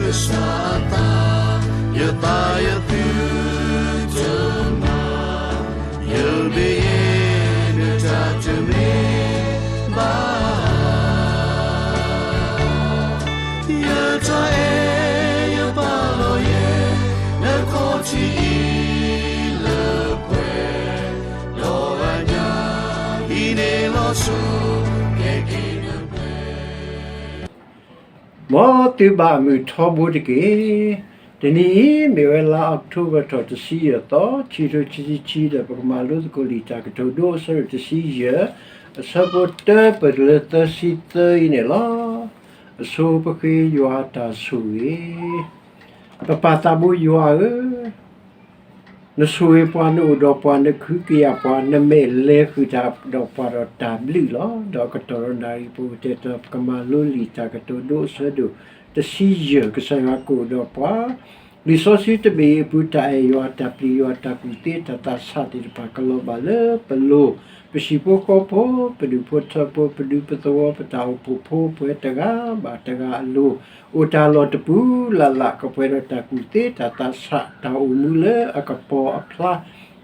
ကစၢ်အသး, ယသးယသုတမၤ, ယမ့ၢ်ယဲ နတၢ်တမ့ၢ်ဘၣ်. ယတၢ်အဲၣ်ယပာ်လီၤယဲ နခီၣ်ထံးအံၤလၢပှဲၤ, ဒီးအညၣ်အံၤန့ၣ်လီၤဆီ ကဲက့ၤလၢပှဲၤ မ်သုဘၣ်မုာ်ထီဘိတက့ၢ်. တနံၤအံၤ မ့ၢ်ဝဲလါအီးကထိဘၢၣ်ထီၣ်တဆံယဲၢ်သီ, ခံကထိခံဆံခံဒီး ပကမၤလိသကိးလံာ်တၢ်ကတိၤဒိ အဆၢဒိၣ်တဆံယဲၢ်, အဆၢဖိတၢ ပတုၤလၢသၢဆံသၢအံၤန့ၣ်လီၤ. အဆိပဃ့ယွၤတၢ်ဆိၣ်ဂ့ၤ. ပပၢ်သးဘိယွၤဧၢ, နဆိၣ်ဂ့ၤပှၤ, နအိၣ်ဒီးပှၤ, နကဟုကယာ်ပှၤ, နမဲာ်လဲၤဃုာ်တၢ်ဒီးပှၤဒီးတၢ်ဘျုးလီၤ. ဒီးကတီၢ်ဒီးနၣ်ရံၣ် ပကတဲာ်ကတီၤ ပကမၤလိလံာ်တၢ်ကတိၤဒိ အဆၢဒိၣ်တဆံယဲၢ်, ကစၢ်ယွၤကအိၣ်ဒီးပှၤ, လံာ်စီဆှံတဘ့ၣ်အံၤအပူၤ တၢ်အဲၣ်ယွၤ, တၢ်ပျံၤယွၤ, တၢ်ကူၣ်သ့, တၢ်သးဆးသ့ၣ်တဖၣ် ကလီၤဘၣ်လၢပလိၤ, ပဟံၣ်ဖိဃီဖိ, ပဒူၣ်ဖိထၢဖိ, ပဒူပသဝီ, ပတၢ်အိၣ်ဖှိၣ်ဖိ, ပှၤတဂၤဘၣ်တဂၤအလိၤ အိၣ်တၢ်လီၢ်တပူၤလၢ်လၢ် ကပှဲၤဒီးတၢ်ကူၣ်သ့, တၢ်သးဆး, တၢ်အိၣ်မူလၢအကပီၤအဖျါ,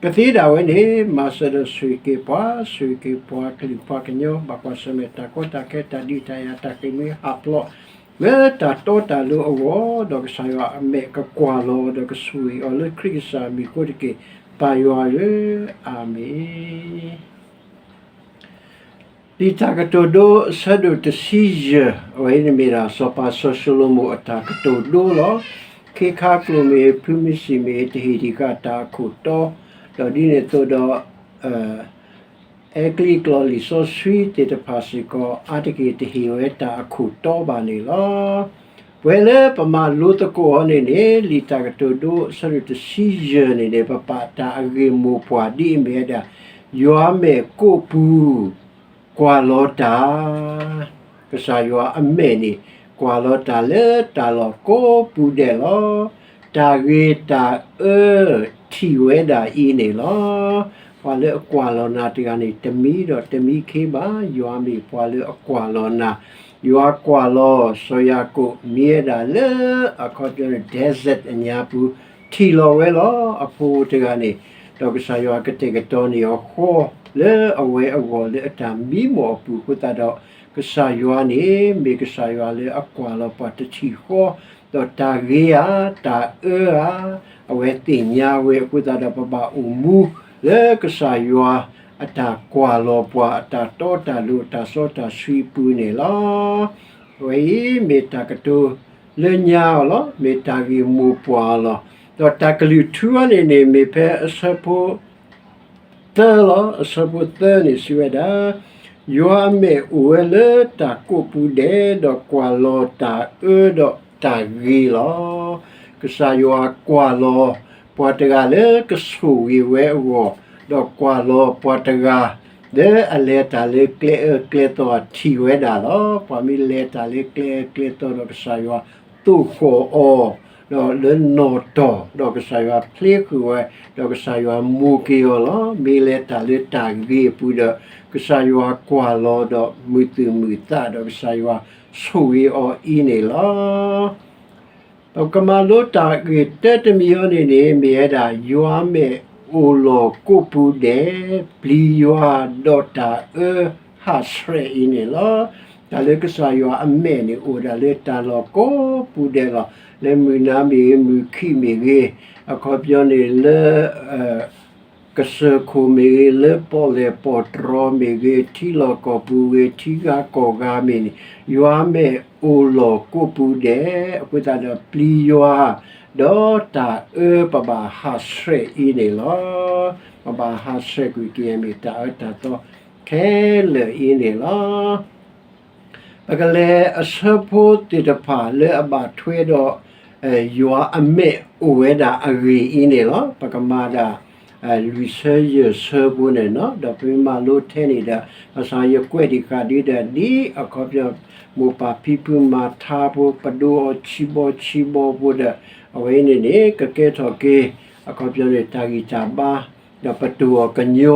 ကသ့ဒၣ်ဝဲန့ၣ် မၤစၢၤဒီးဆိၣ်ဂ့ၤက့ၤပှၤ, ဆိၣ်ဂ့ၤက့ၤပှၤကလုာ်ပှၤကညီ, ဘၣ်ကွၢ်ဆၢၣ်မဲာ်တၢ်ကီတၢ်ခဲ, တၢ်ဒုးတၢ်ယၤ, တၢ်ဃ့ၢ်မှံဟးဖျိး လၢတၢ်တီတၢ်လိၤအဂီၢ်, ဒီးကစၢ်ယွၤအမဲာ်ကကွၢ်လီၤ, ဒီးကဆိၣ်ဂ့ၤအီၤလၢခရံာ်ကစၢ်အမံၤအဃိတက့ၢ်, ပၢ်ယွၤဧၢ, အၤမ့ၣ်. လံာ်တၢ်ကတိၤဒိ အဆၢဒိၣ်တဆံယဲၢ်, အဝဲအံၤန့ၣ်မ့ၢ်ဒၣ် စီၤပၤစီၤၡလိၤမိၣ်အတၢ်ကတိၤဒိလီၤ. ခ့ခါကျိၣ်မ့ၢ်ဂ့ၤ, ဖုမုၢ်ဆ့ၣ်မ့ၢ်ဂ့ၤ, တဟ့ၣ်ဒံးဃာ်တၢ်အခိၣ်တီ, ဒီးဒ်န့ၣ်အသိးဒီး အဲကလံးကျိာ်လံာ်စီဆှံသ့ၣ်တဖၣ်စ့ၢ်ကီး အါတက့ၢ်တဟ့ၣ်ဝဲတၢ်အခိၣ်တီဘၣ်န့ၣ်လီၤ. ပဝဲလၢပမၤလိသကိးအီၤန့ၣ်န့ၣ် လံာ်တၢ်ကတိၤဒိ အဆၢဒိၣ်တဆံယဲၢ်န့ၣ်န့ၣ် ပပာ်တၢ်အဂ့ၢ်မိၢ်ပှၢ်ဒ်အံၤမ့ၢ်ဝဲဒၣ် ယွၤမဲာ်ကိးပူၤ ကွၢ်လီၤတၢ်, ကစၢ်ယွၤအမဲာ်န့ၣ် ကွၢ်လီၤတၢ်လၢတၢ်လီၢ်ကိးပူၤဒဲးလီၤ. တၢ်ဂ့ၤတၢ်အၢထံၣ်ဝဲဒၣ်အံၤန့ၣ်လီၤ. ပှၤလၢအကွၢ်လီၤနၤတဂၤန့ၣ် တမံဒီးတမံခ့ဘၣ်, ယွၤမ့ၢ်ပှၤလၢအကွၢ်လီၤနၤ, ယွၤကွၢ်လီၤ စီၤယၤကိာ် မံဝဲဒၣ်လၢအခီပညီန့ၣ် desert အညါပူၤ ထံၣ်လီၤဝဲလီၤ. အဖိတဂၤန့ၣ် ဒီးကစၢ်ယွၤကတဲာ်ကတီၤန့ၢ်အီၤဃီ လၢအဝဲအဂီၢ်လၢအတၢ်မံမီၢ်အပူၤအဃိသတးဒီး ကစၢ်ယွၤန့ၣ် မ့ၢ်ကစၢ်ယွၤလၢအကွၢ်လီၤပှၤတထံၣ်ဃီ, ဒီးတၢ်ဂ့ၤဧါ, တၢ်အၢဧါ, အဝဲသ့ၣ်ညါဝဲအဃိသတးဒီး ပဘၣ်အိၣ်မူလၢကစၢ်ယွၤအတၢ်ကွၢ်လီၤပှၤ အတၢ်တီတၢ်လိၤ အတၢ်စီတၢ်ဆှံအပူၤန့ၣ်လီၤ. အဝဲအံၤမ့ၢ်တၢ်ကတိၤလၢညါအီၤလီၤ, မ့ၢ်တၢ်ဂ့ၢ်မိၢ်ပှၢ်အီၤလီၤ. ဒီးတၢ်ကလုၢ်ထူအီၤန့ၣ်န့ၣ် မ့ၢ်ဖဲအဆၢဖိ သၢလီၤ. အဆၢဖိသၢန့ၣ် စံးဝဲဒၣ်, ယွၤအမဲာ်အိၣ်ဝဲလၢတၢ်ကိးပူၤဒဲး, ဒီးကွၢ်လီၤတၢ်အၢဒီးတၢ်ဂ့ၤလီၤ. ကစၢ်ယွၤကွၢ်လီၤပှၤတဂၤလၢကဆိၣ်ဂ့ၤဝဲအဂီၢ်, ဒီးကွၢ်လီၤပှၤတဂၤ လၢအလဲၤတၢ်လၢကျဲအၢကျဲသီထံၣ်ဝဲဒၣ်လီၤ. ပှၤမ့ၢ်လဲၤတၢ်လၢကျဲအၢကျဲသီဒီး ကစၢ်ယွၤသိၣ်ဃီၣ်အီၤ ဒီးလၢနီၣ်တီၢ်, ဒီးကစၢ်ယွၤဖျ့ဃုာ်ဝဲ, ဒီးကစၢ်ယွၤမိၢ်က့ၤအီၤလီၤ. မ့ၢ်လဲၤတၢ်လၢတၢ်ဂ့ၤအပူၤဒီး ကစၢ်ယွၤကွၢ်လီၤဒီးမုာ်သူၣ်မုာ်သး ဒီးကစၢ်ယွၤဆိၣ်ဂ့ၤအီၤအံၤန့ၣ်လီၤ. ပကမၤလိတၢ်ဂ့ၢ်တၢတမံၤအံၤန့ၣ်န့ၣ် မ့ၢ်ဝဲဒၣ် ယွၤအမဲာ်အိၣ်လီၢ်ကိးပူၤဒဲး, ပျံၤယွၤဒီးတၢ်အၢဟးဆှဲးအံၤန့ၣ်လီၤ. တၢ်လၢကစၢ်ယွၤအမဲာ်န့ၣ် အိၣ်ဒၣ်လၢတၢ်လီၢ်ကိးပူၤဒဲးလီၤ. လၢမုၢ်နၤမ့ၢ်ဂ့ၤ, မုၢ်ခံမ့ၢ်ဂ့ၤ, အခီပညီန့ၣ်လၢ ကစၢၢ်ခိၣ်မ့ၢ်ဂ့ၤ, လၢပီၣ်လဲၣ်ပီၣ်တြီၤမ့ၢ်ဂ့ၤ, ထံလီၢ်ကီၢ်ပူၤဂ့ၤ, ထံဂၤကီၢ်ဂၤမ့ၢ်ဂ့ၤ, ယွၤမဲာ်အိၣ်လီၢ်ကိးပူၤဒဲး, အဃိသတးဒီးပျံၤယွၤ ဒီးတၢ်အၢပဘၣ်ဟးဆှဲးအံၤန့ၣ်လီၤ. ပဘၣ်ဟးဆှဲးကွံာ်က့ၤမ့ၢ်တၢ်အၢတၢ်သီခဲလၢာ်အံၤန့ၣ်လီၤ. ပကလဲၤအဆၢဖိသ့ၣ်တဖၣ်လၢအဘၣ်ထွဲဒီး ယွၤအမဲာ်အိၣ်ဝဲဒၣ်အဂ့ၢ်အံၤန့ၣ်လီၤ. ပကမၤဒၣ် လွံၢ်ဆၢယဲၢ်ဆၢဖိန့ၣ်လီၤ. ဒီးပမ့ၢ်မၤလိထဲန့ၣ်ဒီး ဘၣ်ဆၣ်ယကွဲးဒံးဃာ်ဒ်ဒီး ဒ်အခီပညီ မိၢ်ပၢ်ဖံဖုမၤထါဖိ ပဒိအီၤဆံဘီဆံဘီဖိဒီး အဝဲအံၤန့ၣ်န့ၣ် ကကဲထီၣ်က့ၤ အခီပညီန့ၣ် တၢ်ဂံၢ်တၢ်ဘါ ဒီးပတိၢ်အီၤကညီ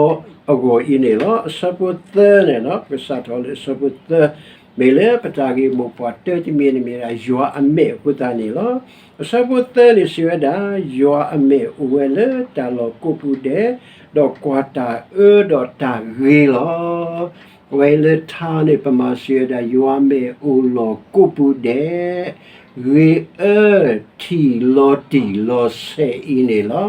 အဂီၢ်အံၤန့ၣ်လီၤ. အဆၢဖိသၢန့ၣ်လီၤ. ပကစးထီၣ်လၢအဆၢဖိသၢ မ့ၢ်လၢပတၢ်ဂ့ၢ်မိၢ်ပှၢ်တၢတမံၤန့ၣ်မ့ၢ်ဒၣ် ယွၤအမဲာ်အဃိသတးန့ၣ်လီၤ. အဆၢဖိသၢန့ၣ်စံးဝဲဒၣ်, ယွၤအမဲာ်အိၣ်ဝဲလၢတၢ်လီၢ်ကိးပူၤဒဲး, ဒီးကွၢ်တၢ်အၢဒီးတၢ်ဂ့ၤလီၤ. အဝဲလၢထါန့ၣ် ပမၤစံးဝဲဒၣ် ယွၤမဲာ်အိၣ်လီၢ်ကိးပူၤဒဲး, ဂ့ၤအၢထံၣ်လီၤတံၢ်လီၤဆဲးအံၤန့ၣ်လီၤ.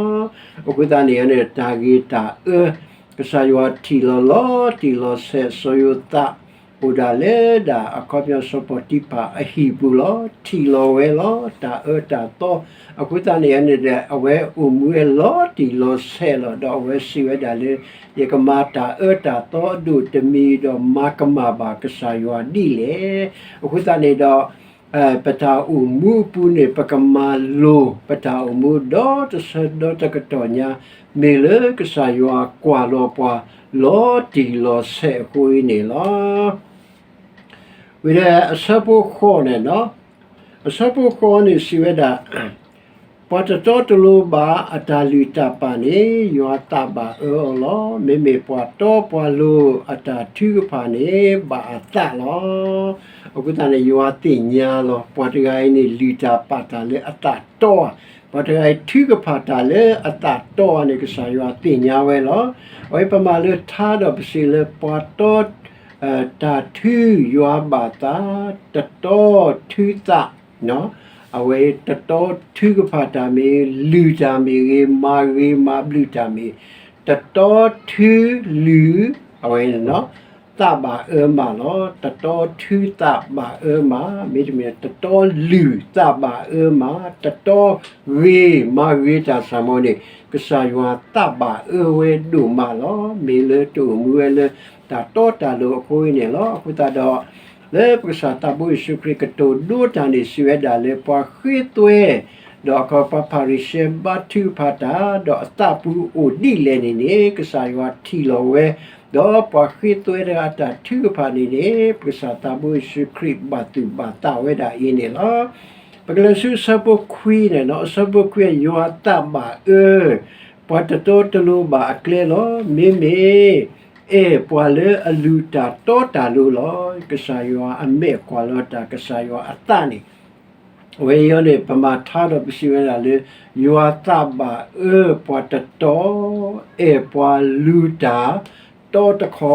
အဃိသတးန့ၣ်န့ၣ် တၢ်ဂ့ၤတၢ်အၢ ကစၢ်ယွၤထံၣ်လီၤလီၤတံၢ်လီၤဆဲး စီၤယိၤသး အိၣ်ဒၣ်လၢဒၣ်အခီပညီစီၤပီၣ်တံဖၣ်အဟံၣ်ပူၤလီၤ. ထံၣ်လီၤဝဲလီၤ တၢ်အၢတၢ်သီ, အဃိသတးန့ၣ်န့ၣ်ဒီး အဝဲအိၣ်မူဝဲလီၤတံၢ်လီၤဆဲးလီၤ. ဒီးအဝဲစံးဝဲဒၣ်လၢ ယကမၤတၢ်အၢတၢ်သီအဒိၣ်တမံၤဒီး မၤကမၣ်ဘၣ်ကစၢ်ယွၤဒ်လဲၣ်. အဃိသတးန့ၣ်ဒီး ပတၢ်အိၣ်မူအပူၤန့ၣ် ပကမၤလိၤ ပတၢ်အိၣ်မူဒီတဆၢဒီတကတီၢ်ညါ, မ့ၢ်လၢကစၢ်ယွၤကွၢ်လီၤပှၤလီၤတံၢ်လီၤဆဲးအဃိအံၤန့ၣ်လီၤ. ဝံၤဒီးအဆၢဖိဃိးန့ၣ်, အဆၢဖိဃိးန့ၣ်စံးဝဲဒၣ်, ပှၤတတီတလိၤဘၣ်အတၢ်လုၢ်တၢ်ပာ်န့ၣ် ယွၤသးဘၣ်အၢအီၤလီၤ. မ့မ့ၢ်ပှၤတီပှၤလိၤအတၢ်ထုကဖၣ်န့ၣ် ဘၣ်အသးလီၤ. အဃိသတးန့ၣ် ယွၤသ့ၣ်ညါလီၤ ပှၤတဂၤအံၤန့ၣ် လုၢ်တၢ်ပာ်တၢ်လၢအသးတီဧါ, ပှၤတဂၤအံၤထုကဖၣ်တၢ်လၢအသးတီဧါန့ၣ် ကစၢ်ယွၤသ့ၣ်ညါဝဲလီၤ. အဝဲပမၤလၢထါဒီးပစံးလၢပှၤတီ တၢ်ထုယွၤဘၣ်သး, တတီထုသး, အဝဲတတီထုကဖၣ်တၢ်မ့ၢ်ဂ့ၤ, လုၢ်တၢ်မ့ၢ်ဂ့ၤ, မၤဂ့ၤမၤဘျုးတၢ်မ့ၢ်, တတီထုလုၢ်, အဝဲ သးဘၣ်အၢမးလီၤ. တတီထုသးဘၣ်အၢမး, မ့တမ့ၢ် တတီလုၢ်သးဘၣ်အၢမး, တတီဂ့ၤမၤဂ့ၤတၢ်စၢ်မီန့ၣ် ကစၢ်ယွၤသးဘၣ်အၢဝဲဒိၣ်မးလီၤ. မ့ၢ်လၢတအိၣ်မူဝဲလၢတၢ်တီတၢ်လိၤအဃိအံၤန့ၣ်လီၤ. အဃိသတးဒီး လၢပကစၢ်သးဘိယ့ၣ်ၡူးခရံာ်ကတိၤဒိတၢ်န့ၣ် စံးဝဲဒၣ်လၢပှၤဃ့သွဲ ဒီးအခီပညီပှၤဖၤရံၤၡဲဘါထုကဖၣ်တၢ် ဒီးအသးပူၤအိၣ်ဒ်လဲၣ်န့ၣ်န့ၣ် ကစၢ်ယွၤထံၣ်လီၤဝဲ, ဒီးပှၤဃ့သွဲတဂၤအတၢ်ထုကဖၣ်န့ၣ်န့ၣ် ပကစၢ်သးဘိယ့ၣ်ၡူးခရံာ်ဘၣ်သူၣ်ဘၣ်သးဝဲဒၣ်အံၤန့ၣ်လီၤ. ပကလဲၤဆူအဆၢဖိခွံန့ၣ်, အဆၢဖိခွံ ယွၤသးဘၣ်အၢ ပှၤတတီတလိၤဘၣ်အကျဲလီၤ. မ့မ့ၢ် အဲၣ်ပှၤလၢအလုၢ်တၢ်တီတၢ်လိၤလီၤ. ကစၢ်ယွၤအမဲာ်ကွၢ်လီၤတၢ် ကစၢ်ယွၤအသးန့ၣ် အဝဲအံၤန့ၣ် ပမၤထါဒီးပစံးဝဲဒၣ်လၢ ယွၤသးဘၣ်အၢပှၤတတီ, အဲၣ်ပှၤလုၢ်တၢ်တီတခီ,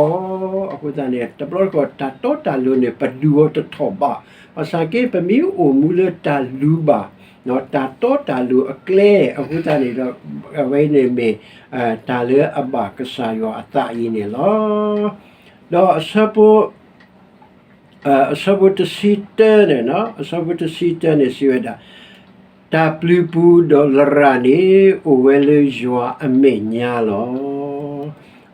အဃိသတးန့ၣ် တဘျီတခီၣ် တၢ်တီတၢ်လိၤန့ၣ် ပဒုးအီၤတထီၣ်ဘၣ်. ဘၣ်ဆၣ်က့ ပမ့ၢ်အိၣ်မူလၢတၢ်လုၢ်ဘၣ်, တၢ်တီတၢ်လိၤအကျဲ အဃိသတးန့ၣ်ဒီး အဝဲန့ၣ်မ့ၢ် တၢ်လၢအဘၣ်ကစၢ်ယွၤအသးအံၤန့ၣ်လီၤ. ဒီး အဆၢဖိတဆံတၢန့ၣ်, အဆၢဖိတဆံတၢန့ၣ်စံးဝဲဒၣ်, တၢ်ပျုၤပူၤဒီးလရာ်န့ၣ် အိၣ်ဝဲလၢယွၤအမဲာ်ညါလီၤ.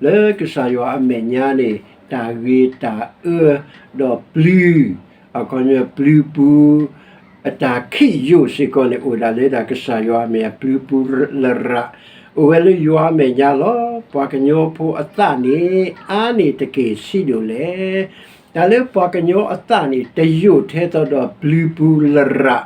လၢကစၢ်ယွၤအမဲာ်ညါန့ၣ် တၢ်ဂ့ၤတၢ်အၢ ဒီးပျုၤ, အခီပညီပျုၤပူၤ အတၢ်ခံးယိာ်စ့ၢ်ကီးန့ၣ် အိၣ်ဒၣ်လၢဒၣ်ကစၢ်ယွၤအမဲာ်ညါ ပျုၤပူၤလရာ် အိၣ်ဝဲလၢယွၤအမဲာ်ညါလီၤ. ပှၤကညီဖိအသးန့ၣ် အါန့ၢ်တက့ၢ်ဆံးဒိၣ်လဲၣ်. တၢ်လၢပှၤကညီအသးန့ၣ် တယိာ်ထဲသိးဒီးပျုၤပူၤလရာ်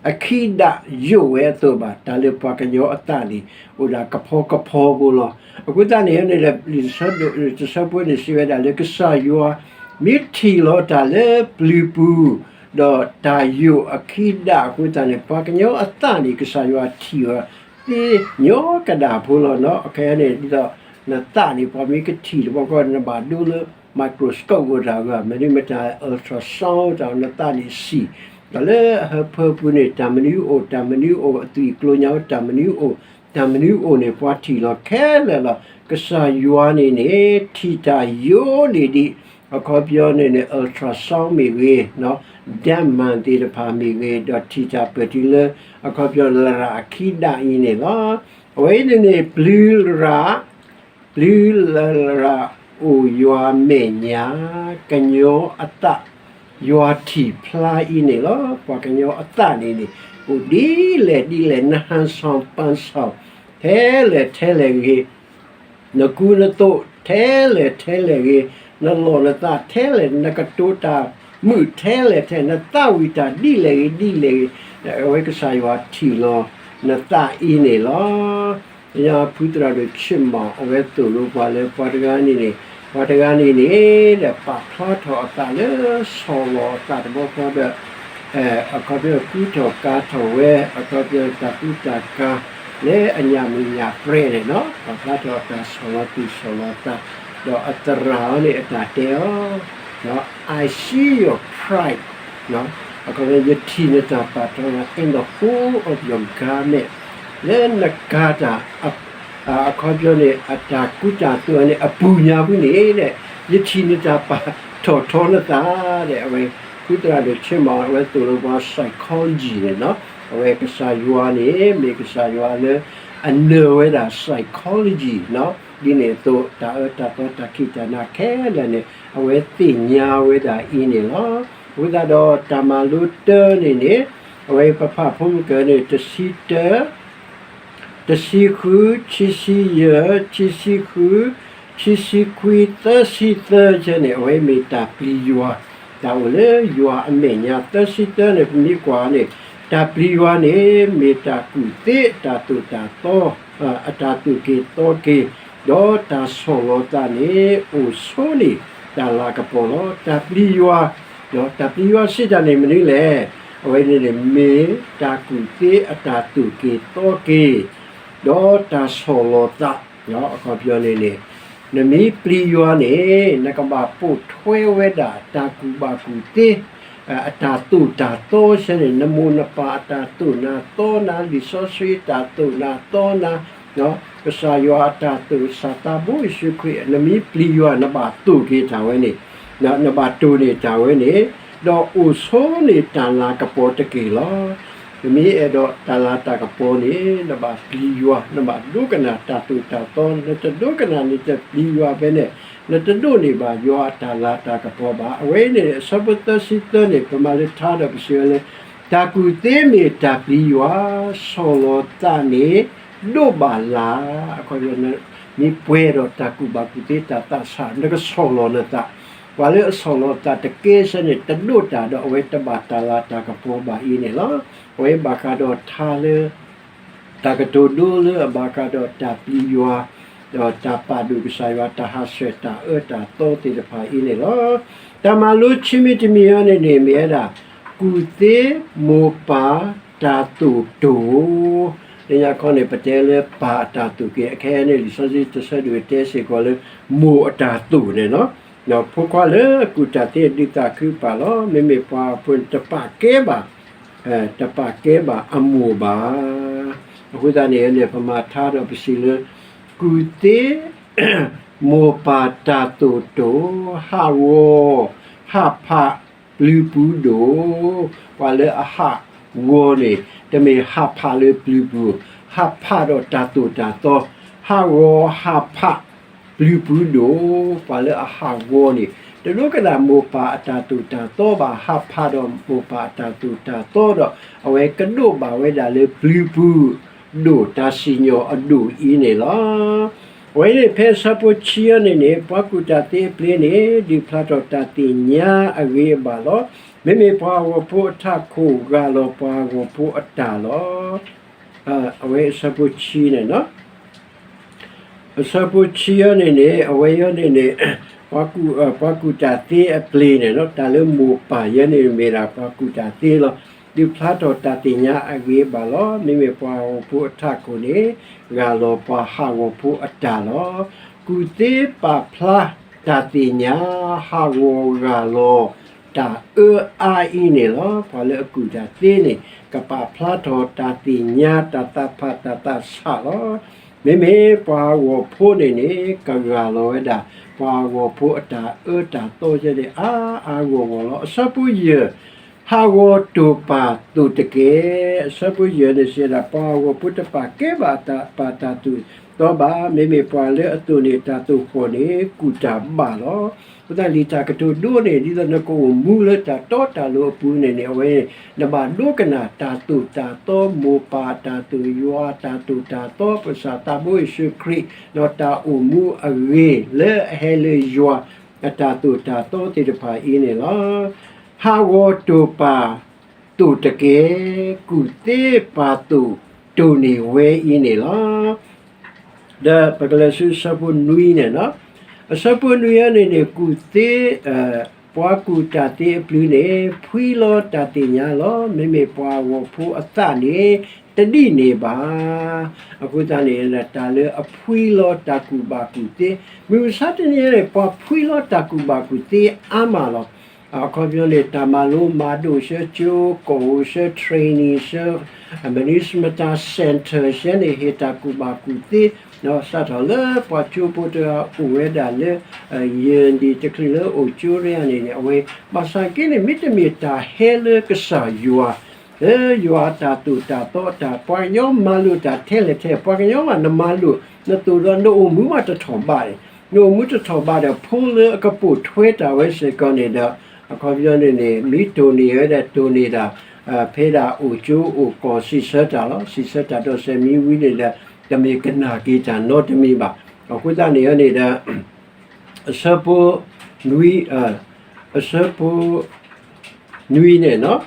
အခံဒၣ်ယိာ်ဝဲအသိးဘၣ်. တၢ်လၢပှၤကညီအသးန့ၣ် အိၣ်ဒၣ်ကဖီကဖီဖိလီၤ. အဃိသတးန့ၣ်န့ၣ် လံာ်တဆၢဖိန့ၣ်စံးဝဲဒၣ်လၢ ကစၢ်ယွၤ မ့ၢ်ထံၣ်လီၤတၢ်လၢပျုၤပူၤ ဒီးတၢ်ယိာ်အခံဒၣ်အဃိသတးန့ၣ် ပှၤကညီအသးန့ၣ် ကစၢ်ယွၤထံၣ်အီၤ သ့ညီကဒၣ်ဖိလီၤနီၤ. အခဲအံၤန့ၣ် ဒ်သိးနသးန့ၣ် ပှၤမ့ၢ်ကထံၣ်တဘျီဃီ နဘၣ်ဒိလၢ microscope အိၣ်တၢ်ဂၤ မနုၤမတၤ ultrasound တၢ်နသးန့ၣ်စံၣ်, ဒီးလၢအဟၢဖၢပူၤန့ၣ် တၢ်မနုၤအိၣ် တၢ်မနုၤအိၣ် အသွံၣ်ကျိၤညါ တၢ်မနုၤအိၣ် တၢ်မနုၤအိၣ်န့ၣ် ပှၤထံၣ်လီၤခဲလၢာ်လီၤ. ကစၢ်ယွၤန့ၣ်န့ၣ် ထံၣ်တၢ်ယိာ်န့ၢ်ဒံး အခီပညီန့ၣ်န့ၣ် ultrasound မ့ၢ်ဂ့ၤ, ဒဲးမၢၣ်သ့ၣ်တဖၣ်မ့ၢ်ဂ့ၤ, ဒီးထံၣ်တၢ်ပၢၢ်တုၤလၢ အခီပညီလရာ်အခံဒၣ်အံၤန့ၣ်လီၤ. အဝဲအံၤန့ၣ်န့ၣ် ပျုၤလရာ် ပျုၤလရာ်အိၣ်ယွၤမဲာ်ညါ, ကညီအသး ယွၤထံၣ်ဖျါအံၤန့ၣ်လီၤ. ပှၤကညီအသးန့ၣ်န့ၣ် အိၣ်ဒ်လဲၣ်ဒ်လဲၣ် နဟန်ဆောင်ပန်းဆောင် ထဲလဲၣ်ထဲလဲၣ်ဂ့ၤ နကူနသိးထဲလဲၣ်ထဲလဲၣ်ဂ့ၤ, နလီၢ်နသးထဲလဲၣ်, နကတိၤတၢ်မုာ်ထဲလဲၣ်ထဲ, နသးဝံၣ်တၢ်ဒ်လဲၣ်ဂ့ၤဒ်လဲၣ်ဂ့ၤ, အဝဲကစၢ်ယွၤထံၣ်လီၤနသးအံၤန့ၣ်လီၤ. ကညီဖုသရၣ်ဒိၣ်ဆ့ၣ်မီၣ် အဝဲသိၣ်လိပှၤလၢပှၤတဂၤန့ၣ်န့ၣ် ပှၤတဂၤန့ၣ်န့ၣ် ဒီးပာ်ဖျါထီၣ်အသးလၢ ဆီၣ်လီၤအသးတဘျီဃီဒီး အခီပညီကူထီၣ်ကၤထီၣ်ဝဲ အခီပညီတၢ်ကူတၢ်ကၤလၢအညၣ်မုၢ်ညၣ်ပြဲၤန့ၣ်လီၤ. ပာ်ဖျါထီၣ်အသးဆီၣ်လီၤသူၣ်ဆီၣ်လီၤသး ဒီးအသရၣ်အီၤန့ၣ်အတၢ်တဲအီၤ I see your pride အခီပညီ ယထံၣ်နတၢ်ပာ်ထီၣ် in the hole of your garment လၢနကၤတၢ် အခီပညီန့ၣ် အတၢ်ကူတၢ်သိးန့ၣ် အပူၤညါပူၤန့ၣ်ဒီး ယထံၣ်နတၢ်ပာ်ထီၣ်ထီနသးဒီး အဝဲ ဖုသရၣ်ဒိၣ်ဆ့မီၤ အဝဲသိၣ်လိပှၤ psychology န့ၣ်လီၤ. အဝဲကစၢ်ယွၤန့ၣ် မ့ၢ်ကစၢ်ယွၤလၢအနၢၤဝဲဒၣ် psychology ဒ်န့ၣ်အသိး တၢ်အၢတၢ်သီတၢ်ခံးတၢ်နၤခဲလၢာ်န့ၣ် အဝဲသ့ၣ်ညါဝဲဒၣ်အံၤန့ၣ်လီၤ. အဃိသတးဒီးတၢ်မၤလိတၢန့ၣ်န့ၣ် အဝဲပဖးဖိမုၢ်ကၢန့ၣ် တဆံတၢ တဆံဃု, ခံဆံယဲၢ်, ခံဆံဃု, ခံဆံခွံ, သၢဆံသၢဆဲန့ၣ် အဝဲမ့ၢ်တၢ်ပျံၤယွၤ, တၢ်အိၣ်လၢယွၤအမဲာ်ညါ သၢဆံသၢန့ၣ် ပမ့ၢ်ကွၢ်န့ၣ် တၢ်ပျံၤယွၤန့ၣ် မ့ၢ်တၢ်ကူၣ်သ့အတၢ်သိၣ်တၢ်သီ အတၢ်သိၣ်က့ၤသီက့ၤ, ဒီးတၢ်ဆီၣ်လီၤသးန့ၣ် အိၣ်ဆိန့ၢ်တၢ်လၤကပီၤလီၤ. တၢ်ပျံၤယွၤ, ဒီးတၢ်ပျံၤယွၤစံးတၢ်န့ၣ်မနုၤလဲၣ်. အဝဲန့ၣ်န့ၣ် မ့ၢ်တၢ်ကူၣ်သ့အတၢ်သိၣ်က့ၤသီက့ၤ ဒီးတၢ်ဆီၣ်လီၤသး, အခီပညီန့ၣ်န့ၣ် နမ့ၢ်ပျံၤယွၤန့ၣ် နကဘၣ်ပိာ်ထွဲဝဲဒၣ်တၢ်ကူၣ်ဘၣ်ကူၣ်သ့ အတၢ်သိၣ်တၢ်သီဆဲန့ၣ် နမိၢ်နပၢ်အတၢ်သိၣ်နၤသီနၤ လံာ်စီဆှံတၢ်သိၣ်နၤသီနၤ ကစၢ်ယွၤအတၢ်သိၣ် ကစၢ်သးဘိယ့ၣ်ၡူးခရံာ် နမ့ၢ်ပျံၤယွၤ နဘၣ်သိၣ်က့ၤတၢ်ဝဲန့ၣ်, နဘၣ်တိၢ်န့ၢ်တၢ်ဝဲန့ၣ်, ဒီးအိၣ်ဆိန့ၢ်တၢ်လၤကပီၤတက့ၢ်လီၤ. နမ့ၢ်အဲၣ်ဒိးတၢ်လၤတၢ်ကပီၤန့ၣ် နဘၣ်ပျံၤယွၤ, နဘၣ်ဒိကနၣ်တၢ်သိၣ်တၢ်သီ, နတဒိကနၣ်နတပျံၤယွၤဖဲန့ၣ်, နတဒိးန့ၢ်ဘၣ်ယွၤအတၢ်လၤတၢ်ကပီၤဘၣ်. အဝဲအံၤန့ၣ် အဆၢဖိသၢဆံသၢန့ၣ် ပမၤလၢထါဒီးပစံးဝဲလၢ တၢ်ကူၣ်သ့မ့ၢ်တၢ်ပျံၤယွၤ, ဆီၣ်လီၤသးန့ၣ် ဒိးဘၣ်လၢ်, အခီပညီ မ့ၢ်ပှဲၤဒီးတၢ်ကူၣ်ဘၣ်ကူၣ်သ့တၢ်သးဆး နကဆီၣ်လီၤနသး, ပှၤလၢအဆီၣ်လီၤသးတကဲဆဲန့ၣ် တဒိးတၢ်ဒီး အဝဲတဘၣ်တၢ်လၤတၢ်ကပီၤဘၣ်အံၤန့ၣ်လီၤ. အဝဲဘၣ်ဃးဒီးထါလၢ တၢ်ကတိၤဒိလၢအဘၣ်ဃးဒီးတၢ်ပျံၤယွၤ, ဒီးတၢ်ပာ်ဒိၣ်ကစၢ်ယွၤ တၢ်ဟးဆှဲးတၢ်အၢတၢ်သီသ့ၣ်တဖၣ်အံၤန့ၣ်လီၤ. တၢ်မၤလိခံမံၤတမံၤအံၤန့ၣ်န့ၣ် မ့ၢ်ဝဲဒၣ် ကူၣ်သ့မိၢ်ပၢ်တၢ်သိၣ်တိၢ် လၢညါခီန့ၣ် ပတဲလၢပၢ်အတၢ်သိၣ်က့ၤ အခဲအံၤန့ၣ် လံာ်စီဆှံတဆၢဒုးတဲစ့ၢ်ကီးလၢ မိၢ်အတၢ်သိၣ်န့ၣ်လီၤ. ဒီးဖိခွါလၢအကူၣ်တၢ်သ့အဒုးသးခုပာ်လီၤ. မ့မ့ၢ်ပှၤဖိန့ၣ် တပာ်ကဲဘၣ် တပာ်ကဲဘၣ်အမိၢ်ဘၣ်. အဃိသတးန့ၣ်န့ၣ် ပမၤထါဒီးပစံးလၢ ကူၣ်သ့ မိၢ်ပၢ်တၢ်သိၣ်တိၢ် ဟးဂီၤ ဟးဖး ပျုၤပူၤဒိၣ်, ပှၤလၢအဟးဂီၤန့ၣ် တမ့ၢ်ဟးဖးလၢပျုၤပူၤ, ဟးဖးဒီးတၢ်သိၣ်တၢ်သီ, ဟးဂီၤဟးဖး ပျုၤပူၤဒိၣ်, ပှၤလၢအဟးဂီၤန့ၣ် တဒိကနၣ်မိၢ်ပၢ်အတၢ်သိၣ်တၢ်သီဘၣ်, ဟးဖးဒီးမိၢ်ပၢ်အတၢ်သိၣ်တၢ်သီဒီး အဝဲကဒိးဘၣ်ဝဲဒၣ်လၢပျုၤပူၤဒိၣ် တၢ်စံၣ်ညီၣ်အဒိၣ်အံၤန့ၣ်လီၤ. အဝဲန့ၣ်ဖဲအဆၢဖိဆံအံၤန့ၣ်န့ၣ် ပှၤကူၣ်တၢ်သ့အပျ့ၤန့ၣ် ဒုးဖျါထီၣ်တၢ်သ့ၣ်ညါအဂ့ၤအဘၣ်လီၤ. မ့မ့ၢ်ပှၤဟးဂီၤဖိအထးခိၣ် ဂၢ်လီၤပှၤဟးဂီၤဖိအတၢ်လီၤ. အဝဲအဆၢဖိဆံန့ၣ်လီၤ. အဆၢဖိဆံအံၤန့ၣ်န့ၣ် အဝဲအံၤန့ၣ်န့ၣ် ပှၤကူၣ်တၢ်သ့အပျ့ၤန့ၣ်လီၤ. တၢ်လၢမိၢ်ပၢ်အံၤန့ၣ် မ့ၢ်ဒၣ်ပှၤကူၣ်တၢ်သ့လီၤ. ဒုးဖျါထီၣ်တၢ်သ့ၣ်ညါအဂ့ၤအဘၣ်လီၤ. မ့မ့ၢ်ပှၤဟးဂီၤဖိအထးခိၣ်န့ၣ် ဂၢ်လီၤပှၤဟးဂီၤဖိအတၢ်လီၤ. ကူၣ်သ့ပာ်ဖျါတၢ်သ့ၣ်ညါ ဟးဂီၤဂၢ်လီၤ တၢ်အၢအါအံၤန့ၣ်လီၤ. ပှၤလၢအကူၣ်တၢ်သ့န့ၣ် ကပာ်ဖျါထီၣ်တၢ်သ့ၣ်ညါ တၢ်သးဖးတၢ်သးဆးလီၤ. မ့မ့ၢ်ပှၤဟးဂီၤဖိန့ၣ်န့ၣ် ကဂၢ်လီၤဝဲဒၣ် ပှၤဟးဂီၤဖိအတၢ်အၢတၢ်သီယဲန့ၣ် အါအါဂီၢ်ဂီၢ်လီၤ. အဆၢဖိယဲၢ် ဟးဂီၤတိာ်ပာ်သိၣ်တကဲ, အဆၢဖိယဲၢ်န့ၣ်စံးဒၣ် ပှၤဟးဂီၤဖိတပာ်ကဲဘၣ်အတၢ်ပာ်တၢ်သိၣ်သီဘၣ်. မ့မ့ၢ်ပှၤလၢအသိၣ်န့ၢ်တၢ်သိၣ်ဃီၣ်န့ၣ် ကူၣ်တၢ်ဘၣ်လီၤ. အဃိသတးလံာ်တၢ်ကတိၤဒိန့ၣ် ဒ်သိးနကအိၣ်မူလၢတၢ်တီတၢ်လိၤအပူၤန့ၣ်န့ၣ် အဝဲ နဘၣ်ဒိကနၣ်တၢ်သိၣ်တၢ်သီ မိၢ်ပၢ်တၢ်သိၣ် ယွၤတၢ်သိၣ်တၢ်သီ ပကစၢ်သးဘိယ့ၣ်ၡူးခရံာ် ဒီးတၢ်အိၣ်မူအဂ့ၤလၢအဟဲလၢယွၤ အတၢ်သိၣ်တၢ်သီသ့ၣ်တဖၣ်အံၤန့ၣ်လီၤ. ဟးဂီၤတိာ်ပာ်သိၣ်တကဲ, ကူၣ်သ့ပာ်သိၣ်တိၢ်န့ၢ်ဝဲအံၤန့ၣ်လီၤ. ဒီးပကလဲၤဆူအဆၢဖိနွံန့ၣ်လီၤ. အဆၢဖိနွံအံၤန့ၣ်န့ၣ် ကူၣ်သ့, ပှၤကူၣ်တၢ်သ့အပျုၤန့ၣ် ဖှံလီၤတၢ်သ့ၣ်ညါလီၤ. မ့မ့ၢ်ပှၤဂီၤဖိအသးန့ၣ် တဒ်န့ၣ်ဘၣ်. အဃိသတးန့ၣ် တၢ်လၢအဖှံလီၤတၢ်ကူၣ်ဘၣ်ကူၣ်သ့, မုၢ်မဆါတနံၤအံၤန့ၣ် ပှၤဖှံလီၤတၢ်ကူၣ်ဘၣ်ကူၣ်သ့အါမးလီၤ. အခီပညီန့ၣ် တၢ်မၤလိမၤဒိးဆှၢ ကၠိကီၢ်ဧိၤဆှၢ training ဆှၢ မနုၤမတၤ center ဆှၢန့ၣ် ဟ့ၣ်တၢ်ကူၣ်ဘၣ်ကူၣ်သ့ စးထီၣ်လၢပှၤကၠိဖိတဂၤအိၣ်ဝဲဒၣ်လၢ ယဲၢ်နံၣ်တချုးလၢအိၣ်ကၠိတဂၤန့ၣ်န့ၣ် အဝဲ ဘၣ်ဆၣ်က့န့ၣ် မ့တမ့ၢ်တၢ်ဟဲလၢကစၢ်ယွၤ လၢယွၤအတၢ်သိၣ်တၢ်သီအတၢ် ပှၤကညီမၤလိာ်တၢ်ထဲလဲၣ်ထဲ ပှၤကညီဘၣ်နမၤလိာ် နသိၣ်ဒီးနအိၣ်မူဘၣ်တထီၣ်ဘးန့ၣ် နအိၣ်မူတထီၣ်ဘးဒီး ဖိလၢအကပိာ်ထွဲတၢ်ဝဲစ့ၢ်ကီးန့ၣ်ဒီး အခီပညီန့ၣ်န့ၣ် မ့ၢ်တိၢ်န့ၢ်ဝဲဒၣ်တိၢ်န့ၢ်တၢ် ဖဲဒၣ်အိၣ်ကၠိအိၣ်ကီၢ်စံးဆၢတၢ်လီၤ. စံးဆၢတၢ်ဒီးစဲးမံဝံၤန့ၣ်ဒီး တမ့ၢ်ကနၣ်က့ၤတၢ်နီတမံၤဘၣ်. အဃိသတးန့ၣ်န့ၣ်ဒီး အဆၢဖိ နွံ, အဆၢဖိ နွံန့ၣ်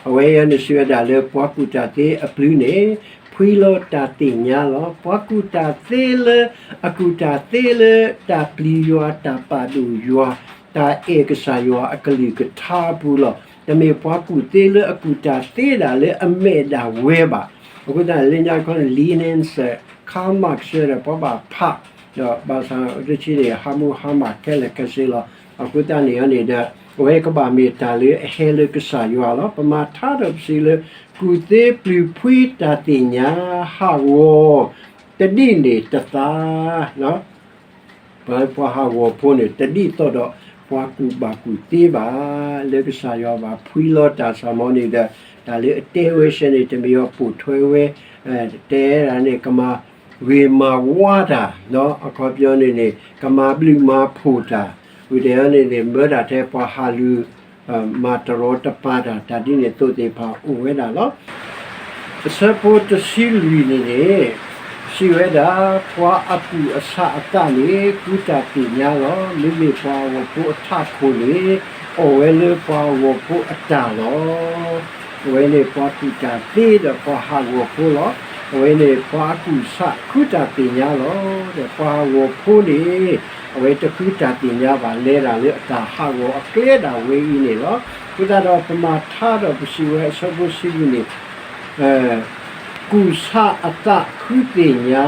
အဝဲအံၤန့ၣ်စံးဝဲဒၣ်လၢပှၤကူၣ်တၢ်သ့အပျုၤန့ၣ် ဖှံလီၤတၢ်သ့ၣ်ညါလီၤ. ပှၤကူၣ်တၢ်သ့လၢ အကူၣ်တၢ်သ့လၢတၢ်ပျံၤယွၤ တၢ်ပာ်ဒိၣ်ယွၤ တၢ်အဲၣ်ကစၢ်ယွၤအကလုၢ်ကထါအပူၤလီၤ. တမ့ၢ်ပှၤကူၣ်သ့လၢအကူၣ်တၢ်သ့ဒၣ်လၢအမဲာ်ဒၣ်ဝဲဘၣ်. အဃိသတးလၢညါခီန့ၣ် လံာ်န့ၣ်စ့ၢ် ခါမးကဆၢဒီးပှၤဘၣ်ဖး ဒီးဘၣ်ဆၣ်တဆံန့ၣ် ဟးမူဟါမၢ်ခဲလၢာ်ခဲဆ့လီၤ. အဃိသတးန့ၣ်န့ၣ်ဒီး အဝဲကဘၣ်မ့ၢ်တၢ်လၢအဟဲလၢကစၢ်ယွၤလီၤ. ပမၤထါဒီးပစံးလၢ ကူၣ်သ့ပျုၤဖှံတၢ်သ့ၣ်ညါ ဟးဂီၤ တဒ်န့ၣ်တသး ပှၤဟးဂီၤဖိန့ၣ် တဒ်သိးဒီးပှၤကူၣ်ဘၣ်ကူၣ်သ့ဘၣ်. လၢကစၢ်ယွၤဘၣ်ဖှံလီၤတၢ်စၢ်မီၤန့ၣ်ဒီး တၢ်လၢအတဲဝဲစ့ၢ်န့ၣ် တမ့ၢ်အပိာ်ထွဲဝဲ တဲဒၣ်န့ၣ် ကမၤဂ့ၤမၤဝါတၢ် အခီပညီန့ၣ်န့ၣ် ကမၤဘျုးမၤဖှိၣ်တၢ် ဝံၤဒီးန့ၣ်န့ၣ် မၢဒၣ်ထဲပှၤဟးလူၤ မၤတရီတပါတၢ် တၢ်ဒ်န့ၣ်သိးသ့ၣ်တဖၣ်အိၣ်ဝဲဒၣ်လီၤ. အဆၢဖိတဆံလွံၢ်န့ၣ်န့ၣ် စံးဝဲဒၣ် ပှၤအကူၣ်အဆးအသးန့ၣ် ကူၣ်တၢ်သ့ၣ်ညါလီၤ. မ့မ့ၢ်ပှၤဂီၤဖိအထးခိၣ်န့ၣ် အီၣ်ဝဲလၢပှၤဂီၤဖိအတၢ်လီၤ. အဝဲန့ၣ်ပှၤကူၣ်တၢ်သ့ဒီးပှၤဟးဂီၤဖိလီၤ. အဝဲန့ၣ်ပှၤအကူၣ်ဆးကူၣ်တၢ်သ့ၣ်ညါလီၤ. ဒီးပှၤဟးဂီၤဖိန့ၣ် အဝဲတကူၣ်တၢ်သ့ၣ်ညါဘၣ် လဲၤဒၣ်လၢအတၢ်ဟးဂီၤအကျဲဒၣ်ဝဲအံၤန့ၣ်လီၤ. အဃိသတးဒီးပမၤထါဒီးပစံးဝဲအဆၢဖိဆံလွံၢ်န့ၣ် ကူၣ်ဆးအသးဃုသ့ၣ်ညါ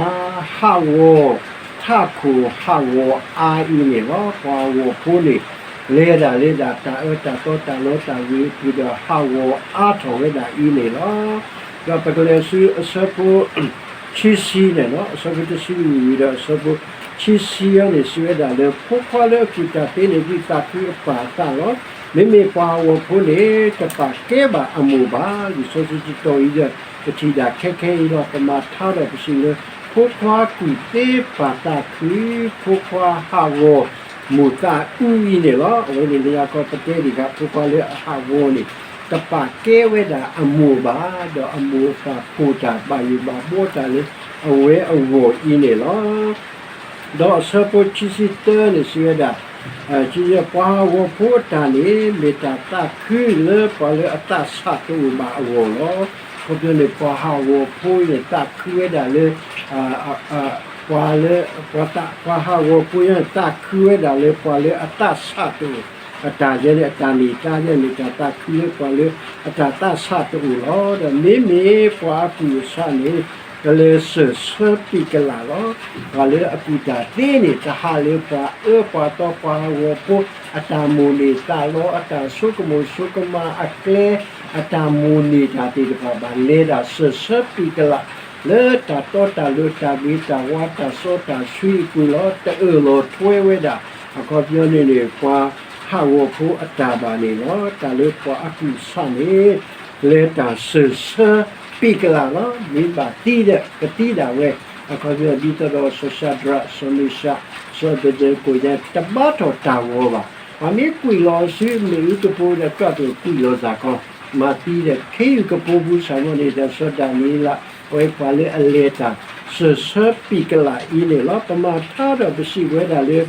ဟးဂီၤ ထးခိၣ်ဟးဂီၤအါအံၤန့ၣ်လီၤ. ပှၤဟးဂီၤဖိန့ၣ် လဲၤဒၣ်လၢဒၣ်တၢ်အၢတၢ်သီတၢ်လီတၢ်ဝ့ၤအပူၤဒီးဟးဂီၤအါထီၣ်ဝဲဒၣ်အံၤန့ၣ်လီၤ. ဒီးပကလဲၤဆူအဆၢဖိ ဆံဆံန့ၣ်လီၤ. အဆၢဖိတဆံလွံၢ်ဒီးအဆၢဖိ ဆံဆံအံၤန့ၣ်စံးဝဲဒၣ်လၢ ဖိခွါလၢအကူၣ်တၢ်သ့န့ၣ် ဒုးသးခုအပၢ်အသးလီၤ. မ့မ့ၢ်ပှၤဟးဂီၤဖိန့ၣ် တပာ်ကဲဘၣ်အမိၢ်ဘၣ်. လံာ်စီဆှံတတီၤအံၤဒီး ပထံၣ်ဒၣ်ခဲခဲအံၤလီၤ. ပမၤထါဒီးပစံးလၢ ဖိခွါကူၣ်သ့ပာ်သးခု ဖိခွါဟးဂီၤမိၢ်သးအုးအံၤန့ၣ်လီၤ. အဝဲန့ၣ်လၢယၤကီၢ်ပတဲဒံးဃာ် ဖိခွါလၢအဟးဂီၤန့ၣ် တပာ်ကဲဝဲဒၣ်အမိၢ်ဘၣ်, ဒီးအမိၢ်အပၢ်ပိာ်တၢ်ဘၣ်ယိၣ်ဘၣ်ဘှီတၢ်လၢအဝဲအဂီၢ်အံၤန့ၣ်လီၤ. ဒီးအဆၢဖိခံဆံသၢန့ၣ် စံးဝဲဒၣ်, စံးဝဲ ပှၤဟးဂီၤဖိအတၢ်န့ၣ် မ့ၢ်တၢ်သးခုလၢပှၤလၢအသးဆးတအိၣ်ဘၣ်အဂီၢ်လီၤ. အခီပညီန့ၣ် ပှၤဟးဂီၤဖိအံၤန့ၣ် သးခုဝဲဒၣ်လၢ ပှၤလၢ ပှၤသး ပှၤဟးဂီၤဖိအံၤန့ၣ် သးခုဝဲဒၣ်လၢပှၤလၢအသးဆးတအိၣ် အတၢ်ယဲန့ၣ် အတၢ်န့ၢ်သါယဲန့ၣ် တၢ်သးခုလၢပှၤလၢအတၢ်သးဆးတအိၣ်လီၤ. ဒီးမ့မ့ၢ်ပှၤအကူၣ်အဆးန့ၣ် ကလဲၤစၢၢ်ဆၢပံာ်ကလးလီၤ. ပှၤလၢအကူၣ်တၢ်သ့န့ၣ် တဟးလၢပှၤအၢပှၤသီပှၤဟးဂီၤဖိ အတၢ်မိၣ်န့ၢ်သးလီ အတၢ်ဆိကမိၣ်ဆိကမးအကျဲ အတၢ်မိၣ်န့ၢ်တၢ်သ့ၣ်တဖၣ်ဘၣ် လဲၤဒၣ်စၢၢ်ဆၢပံာ်ကလး လၢတၢ်တီတၢ်လိၤတၢ်ဂ့ၤတၢ်ဝါတၢ်စီတၢ်ဆှံအပူၤလီၤ. တအၢၣ်လီၤထွဲဝဲဒၣ် အခီပညီန့ၣ်န့ၣ် ပှၤဟးဂီၤဖိအတၢ်ဘၣ်န့ၣ်လီၤ. တၢ်လၢပှၤအကူၣ်ဆးန့ၣ် လဲၤတၢ်စၢၢ်ဆၢပံာ်ကလးလီၤ. မ့ၢ်ဘၣ်သံဒီး ကသံဒၣ်ဝဲ အခီပညီဒ်သိးဒီးစီၤၡဒြး စီၤမ့ၡး စီၤအဘ့းနကိၤညါ တဘါထီၣ်တၢ်ဂီၤဘၣ်. ပှၤမ့ၢ်ကွံာ်လီၤဆူမ့ၣ်အူကပိၤဒီး ကၠီၣ်တဲၣ်ကွံာ်လီၤစ့ၢ်ကီး မၤသံဒီးခ့ယုၢ်ကပိၤပူၤ စၢ်မီၤန့ၣ်ဒီး စီၤဒၤနံးယ့လး အဝဲပှၤလၢအလဲၤတၢ်စၢၢ်ဆၢပံာ်ကလးအံၤန့ၣ်လီၤ. ပမၤထါဒီးပစံးဝဲဒၣ်လၢ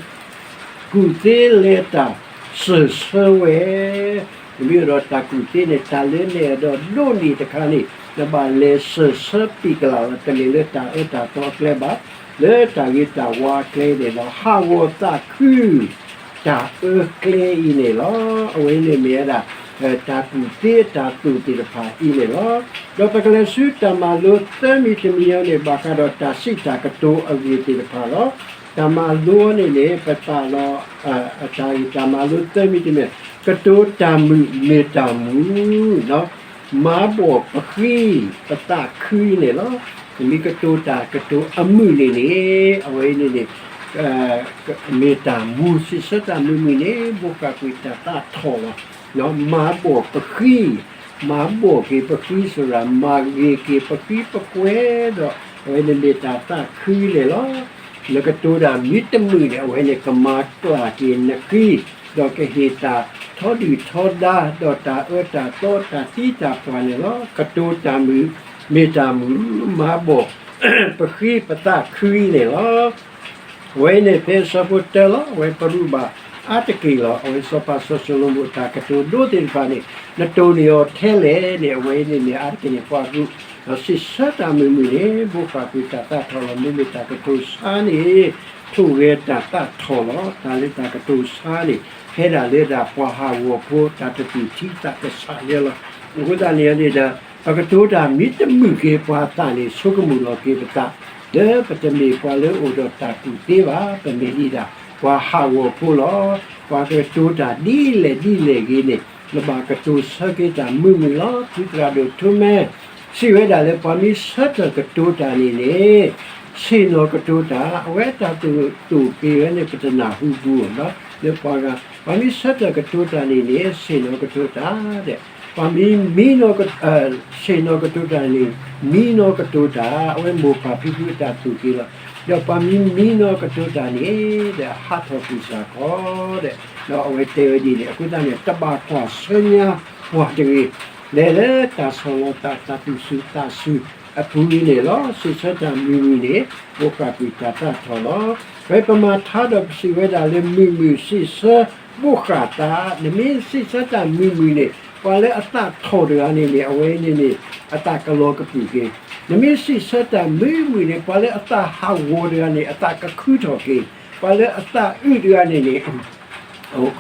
ကူၣ်သ့လဲၤတၢ်စၢၢ်ဆၢဝဲ မ့ၢ်ဒီးတၢ်ကူၣ်သ့န့ၣ် တၢ်လၢနအဲၣ်ဒိးဒိးန့ၢ်တခါန့ၣ် နဘၣ်လဲၤစၢၢ်ဆၢပံာ်ကလးလီၤ. တမ့ၢ်လၢတၢ်အၢတၢ်သီအကျဲဘၣ်. လၢတၢ်ဂ့ၤတၢ်ဝါအကျဲန့ၣ်လီၤ. ဟးဂီၤသးခု တၢ်အၢကျဲအံၤန့ၣ်လီၤ. အဝဲန့ၣ်မ့ၢ်ဝဲဒၣ် တၢ်ကူၣ်သ့တၢ်သိၣ်သ့ၣ်တဖၣ်အံၤန့ၣ်လီၤ. ဒီးပကလဲၤဆူတၢ်မၤလိသၢမံၤတမံၤအံၤန့ၣ် ဘၣ်ဃးဒီးတၢ်စံးတၢ်ကတိၤအဂ့ၢ်သ့ၣ်တဖၣ်လီၤ. တၢ်မၤလိအံၤန့ၣ်န့ၣ် ပသးလီၤ တၢ်ဂ့ၢ်တၢ်မၤလိသၢမံၤတမံၤ, ကတိၤတၢ်မုာ်မ့ၢ်တၢ်မုာ် မၤဘီၣ်ပဃံ ပသးခုအံၤန့ၣ်လီၤ. ပမ့ၢ်ကတိၤတၢ်ကတိၤအမုာ်န့ၣ်န့ၣ် အဝဲအံၤန့ၣ်န့ၣ် မ့ၢ်တၢ်မုာ်, စံးဆၢတၢ်မုာ်မုာ်န့ၣ် ဘိးဃၣ်ကွံာ်တၢ်သးထီၣ်လီၤ. မၤဘီၣ်ပဃံ, မၤဘီၣ်က့ၤပဃံစရၣ်, မၤဂ့ၤက့ၤပဃံပကွဲၤဒီး အဝဲန့ၣ်မ့ၢ်တၢ်သးခုအံၤန့ၣ်လီၤ. နကတိၤတၢ်မ့ၢ်တမုာ်န့ၣ် အဝဲန့ၣ်ကမၤကျၢ်က့ၤနဃံ, ဒီးကဟ့ၣ်တၢ်ထီဒုၣ်ထီဒါ ဒီးတၢ်အၢတၢ်သီတၢ်သံတၢ်ပှၢ်န့ၣ်လီၤ. ကတိၤတၢ်မုာ်မ့ၢ်တၢ်မုာ်, မၤဘီၣ်ပဃံပသးခုအံၤန့ၣ်လီၤ. အဝဲအံၤန့ၣ်ဖဲအဆၢဖိတၢလီၤ. အဝဲပရူးဘၣ်အါတက့ၢ်လီၤ. အဝဲစီၤပၤစီၤၡလိၤမိၣ်တၢ်ကတိၤဒိသ့ၣ်တဖၣ်န့ၣ် နတိၢ်န့ၢ်အီၤထဲလဲၣ်န့ၣ် အဝဲအံၤန့ၣ်မ့ၢ်အါတက့ၢ်န့ၣ် ပှၤရူး, ဒီးစံးဆၢတၢ်မုာ်မုာ်န့ၣ် ဘိးဃၣ်ကွံာ်တၢ်သးထီၣ်လီၤ. မ့မ့ၢ်တၢ်ကတိၤဆါန့ၣ် ထိၣ်ဂဲၤတၢ်သးထီၣ်လီၤ. တၢ်လၢတၢ်ကတိၤဆါန့ၣ် ဟဲဒၣ်လၢဒၣ်ပှၤဟးဂီၤဖိ တၢ်တသူၣ်ထံသးကဆးယဲလီၤ. အဃိသတးန့ၣ်န့ၣ်ဒီး ပကတိၤတၢ်မ့ၢ်တမုာ်က့ၤပှၤအသးန့ၣ် ဆိကမိၣ်လီၤက့ၤပသး လၢပတမ့ၢ်ပှၤလၢအိၣ်ဒီးတၢ်ကူၣ်သ့ဘၣ်, ပမ့ၢ်ဒ်ဒၣ်ပှၤဟးဂီၤဖိလီၤ. ပှၤကတိၤတၢ်ဒ်လဲၣ်ဒ်လဲၣ်ဂ့ၤန့ၣ် နဘၣ်ကတိၤဆၢက့ၤတၢ်မုာ်မုာ်လီၤ. ဖုသရၣ်ဒိၣ်ထူမဲ စံးဝဲဒၣ်လၢ ပှၤမ့ၢ်ဆၢထၢၣ်ကတိၤတၢ်န့ၣ်န့ၣ် ဆ့ၣ်နီၤကတိၤတၢ်, အဝဲတၢ်သိၣ်သိၣ်က့ၤဝဲန့ၣ် ပတနၢ်ဟူပူၤလီၤ. လၢပှၤဂၤ ပှၤမ့ၢ်ဆၢထၢၣ်ကတိၤတၢ်န့ၣ်န့ၣ် ဆ့ၣ်နီၤကတိၤတၢ်ဒီး ပှၤမ့ၢ်မံနီၤ ဆ့ၣ်နီၤကတိၤတၢ်န့ၣ် မံနီၤကတိၤတၢ်, အဝဲမိၢ်ပၢ်ဖံဖုအတၢ်သိၣ်က့ၤလီၤ. ဒီးပှၤမ့ၢ်မံနီၤကတိၤတၢ်န့ၣ်ဒီး ဟးထီၣ်ကွံာ်စ့ၢ်ကီးဒီး ဒီးအဝဲတဲဝဲဒ်န့ၣ် အဃိသတးန့ၣ် တဘၣ်ကွၢ်ဆၢညါပှၤတဂ့ၤ, လဲၤလၢတၢ်ဆီၣ်လီၤသး တၢ်သူၣ်ဆူၣ်သးဆူၣ်အပူၤအံၤန့ၣ်လီၤ. စံးဆၢတၢ်မုာ်မုာ်န့ၣ် ဘိးဃၣ်ကွံာ်တၢ်သးထီၣ်လီၤ. ဖဲပမၤထါဒီးပစံးဝဲဒၣ်လၢ မုာ်မုာ်စံးဆၢဘိးဃၣ်သး, နမ့ၢ်စံးဆၢတၢ်မုာ်မုာ်န့ၣ် ပှၤလၢအသးထီၣ်တဂၤန့ၣ်န့ၣ် အဝဲန့ၣ်န့ၣ် အသးကလီၤကပုာ်က့ၤ, နမ့ၢ်စံးဆၢတၢ်မုာ်မုာ်န့ၣ် ပှၤလၢအသးဟးဂီၤတဂၤန့ၣ် အသးကခုထီၣ်က့ၤ, ပှၤလၢအသးအုးတဂၤန့ၣ်န့ၣ် အခီ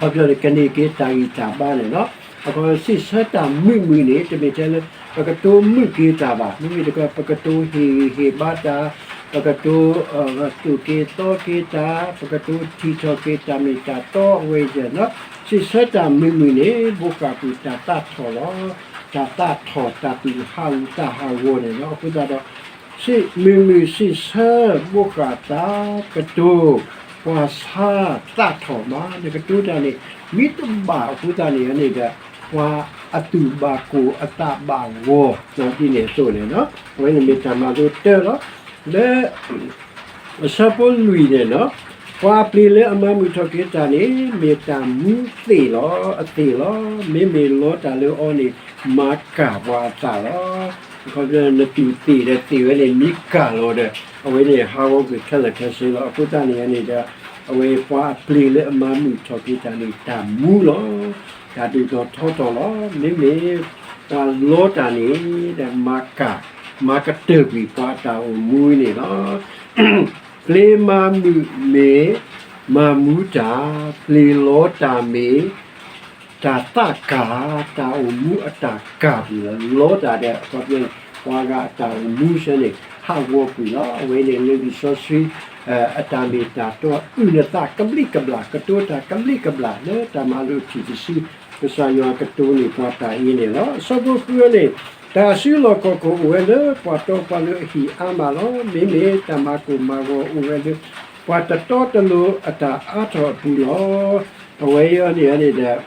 ပညီန့ၣ် ကန့ၢ်က့ၤတၢ်ဂံၢ်တၢ်ဘါန့ၣ်လီၤ. အခီပညီ စံးဆၢတၢ်မုာ်မုာ်န့ၣ် တမ့ၢ်ထဲလၢ ပကတိၤမုာ်က့ၤတၢ်ဘၣ်, မ့မ့ၢ်တခီ ပကတိၤဟ့ၣ်ဂံၢ်ဟ့ၣ်ဘါတၢ်, ပကတိၤ သိၣ်က့ၤသီက့ၤတၢ်, ပကတိၤထံၣ်ထီၣ်က့ၤတၢ်မ့ၢ်တၢ်တီအဝဲအံၤန့ၣ်လီၤ. စံးဆၢတၢ်မုာ်မုာ်န့ၣ် ဘိးဃၣ်ကွံာ်တၢ်သးထီၣ်လီၤ. တၢ်သးထီၣ် တၢ်သူၣ်ဟးဂူာ်သးဟးဂီၤန့ၣ်လီၤ. အဃိသတးဒီး မုာ်မုာ်စံးဆၢဘိးဃၣ်သး, ကတိၤပှၤဆါသးထီၣ်မး, နကတိၤတၢ်န့ၣ် မ့ၢ်တဘၣ်အဃိသတးန့ၣ်န့ၣ်ဒီး ပှၤအသူၣ်ဘၣ်ကိၢ်အသးဘၣ်ဂီၤ ဒ်န့ၣ်အသိးန့ၣ်လီၤ. အဝဲန့ၣ်မ့ၢ်တၢ်မၤလိတၢလီၤ. လၢ အဆၢဖိလွံၢ်န့ၣ်လီၤ. ပှၤအပျ့ၤလၢအမၤမုာ်ထီၣ်က့ၤတၢ်န့ၣ် မ့ၢ်တၢ်မူသ့ၣ်လီၤ, အသ့ၣ်လီၤ. မ့မ့ၢ်လီတၢ်လၢအီၤန့ၣ် မၤကၢ်ပှၤအသးလီၤ. အခီပညီ နတူၢ်သ့ၣ်ဒီးသ့ၣ်ဝဲန့ၣ် မ့ၢ်ကၢ်လီၤဒီး အဝဲန့ၣ် ဟးဂီၤကွံာ်ခဲလၢာ်ခဲဆ့လီၤ. အဃိသတးန့ၣ်န့ၣ်ဒီး အဝဲပှၤအပျ့ၤလၢအမၤမုာ်ထီၣ်က့ၤတၢ်န့ၣ် တၢ်မူလီၤ. တၢ်ဒိၣ်ထီၣ်ထီထီၣ်လီၤ. မ့မ့ၢ်ပှၤလီတၢ်န့ၣ်ဒီး မၤကၢ် မၤကတၢၢ်ကွံာ်ပှၤအတၢ်အိၣ်မူန့ၣ်လီၤ. ပျ့ၤမၤမုာ်မ့ၢ်မၤမူတၢ်, ပျ့ၤလီတၢ်မ့ၢ် တၢ်သးကၢ်, တၢ်အိၣ်မူအတၢ်ကၢ်ပူၤလီၤ. လီတၢ်ဒီး အခီပညီ ပှၤဂၤအတၢ်အိၣ်မူဆၢန့ၣ် ဟးဂီၤကွံာ်လီၤ. အဝဲန့ၣ်လၢလံာ်စီဆှံ အတၢ်မ့ၢ်တၢ်တီ အုၣ်နသးကဘျံးကဘျၣ်, ကတိၤတၢ်ကဘျံးကဘျၣ် လၢတၢ်မၤလိထံၣ်တစု ကစၢ်ယွၤကတိၤန့ၢ်ပှၤတၢ်အံၤန့ၣ်လီၤ. အဆၢဖိဃုန့ၣ် တၢ်စုလီၢ်ခီၣ်ခိၣ်အိၣ်ဝဲလၢ ပှၤတီပှၤလိၤအဟံၣ်အါမးလီၤ. မ့မ့ၢ်တၢ်မၤကိၢ်မၤဂီၤအိၣ်ဝဲလၢ ပှၤတတီတလိၤအတၢ်အါထီၣ်အပူၤလီၤ. အဝဲအံၤန့ၣ်န့ၣ်ဒီး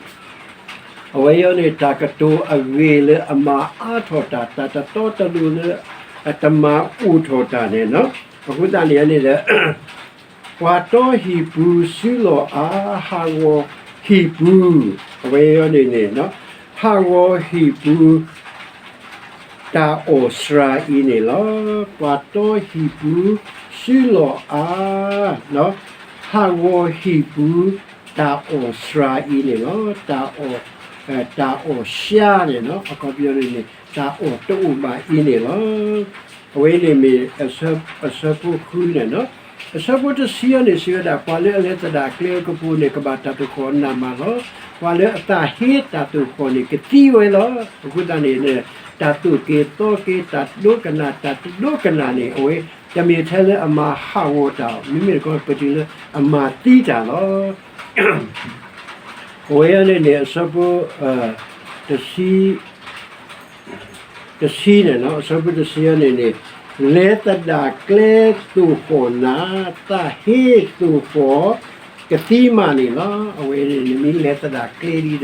အဝဲအံၤန့ၣ် တၢ်ကတိၤအဂ့ၢ်လၢအမၤအါထီၣ်တၢ်, တၢ်တတီတလိၤလၢအတမၤအိၣ်ထီၣ်တၢ်န့ၣ်လီၤ. အဃိသတးန့ၣ်န့ၣ်ဒီး ပှၤတီဟံၣ်ပူၤစုလီၢ်အါ, ဟးဂီၤဟံၣ်ပူၤ, အဝဲအံၤန့ၣ်န့ၣ် ဟးဂီၤဟံၣ်ပူၤ တၢ်အီၣ်စှၤအံၤန့ၣ်လီၤ. ပှၤတီဟံၣ်ပူၤစုလီၢ်အါ, ဟးဂီၤဟံၣ်ပူၤ တၢ်အီၣ်စှၤအံၤန့ၣ်လီၤ. တၢ်အီၣ်, တၢ်အီၣ်စှၤန့ၣ်လီၤ. အခီပညီန့ၣ်န့ၣ် တၢ်အီၣ်တအိၣ်ဘၣ်အံၤန့ၣ်လီၤ. အဝဲန့ၣ်မ့ၢ် အဆၢဖိဃုန့ၣ်လီၤ. အဆၢဖိတဆံအံၤန့ၣ် စံးဝဲဒၣ် ပှၤလၢအလဲၤသဒၣ်ကျဲအကပူၤန့ၣ် ကဘၣ်တၢ်သိၣ်ဃီၣ်နးမးလီၤ. ပှၤလၢအသးဟ့တၢ်သိၣ်ဃီၣ်န့ၣ် ကသံဝဲလီၤ. အဃိသတးန့ၣ် တၢ်သိၣ်က့ၤသီက့ၤ တၢ်ဒိကနၣ် တၢ်တဒိကနၣ်န့ၣ် အဝဲတမ့ၢ်ထဲလၢအမၤဟးဂီၤတၢ်, မ့မ့ၢ်တခီ ပတုၤလၢအမၤသံတၢ်လီၤ. အဝဲအံၤန့ၣ်န့ၣ် အဆၢဖိ တဆံ တဆံန့ၣ် အဆၢဖိတဆံအံၤန့ၣ်န့ၣ်, လဲၤသဒၣ်ကျဲသိၣ်ဃီၣ်နၤ, သးဟ့သိၣ်ဃီၣ် ကသံမးန့ၣ်လီၤ. အဝဲန့ၣ် နမ့ၢ်လဲၤသဒၣ်ကျဲဒ်ဒီး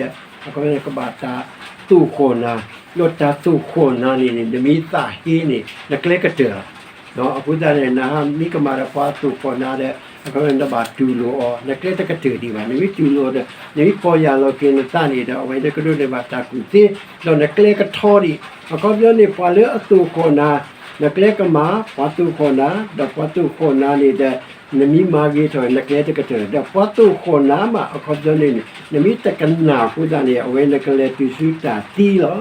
အကဘၣ်တၢ်သိၣ်ဃီၣ်နၤ, ဒီးတၢ်သိၣ်ဃီၣ်နၤန့ၣ်န့ၣ် နမ့ၢ်သးဟ့န့ၣ် နကျဲကတၢၢ်လီၤ. အဃိသတးန့ၣ် နဟးမံကမၣ်ဒီးပှၤသိၣ်ဃီၣ်နၤဒီး အကဘၣ်နဘၣ်တူၢ်လိာ်အီၤ, နကျဲတကတၢၢ်ဒံးဘၣ်. နမ့ၢ်တူၢ်လိာ်ဒီး နမ့ၢ်ပီၢ်ယၢ်လီၤက့ၤနသးန့ၣ်ဒီး အဝဲန့ၣ်ကဒိးန့ၢ်ဘၣ်တၢ်ကူၣ်သ့, ဒီးနကျဲကထီဒံး. အခီပညီန့ၣ် ပှၤလၢအသိၣ်ဃီၣ်နၤ, နကျဲကမၤ ပှၤသိၣ်ဃီၣ်နၤ, ဒီးပှၤသိၣ်ဃီၣ်နၤန့ၣ်ဒီး နမ့ၢ်မၤဂ့ၤထီၣ် နကျဲတကတၢၢ်, ဒီးပှၤသိၣ်ဃီၣ်နၤမး အခီပညီန့ၣ်န့ၣ် နမ့ၢ်တကနၣ်အဃိသတးန့ၣ် အဝဲနကလဲၤတုၤဆူတၢ်သံလီၤ.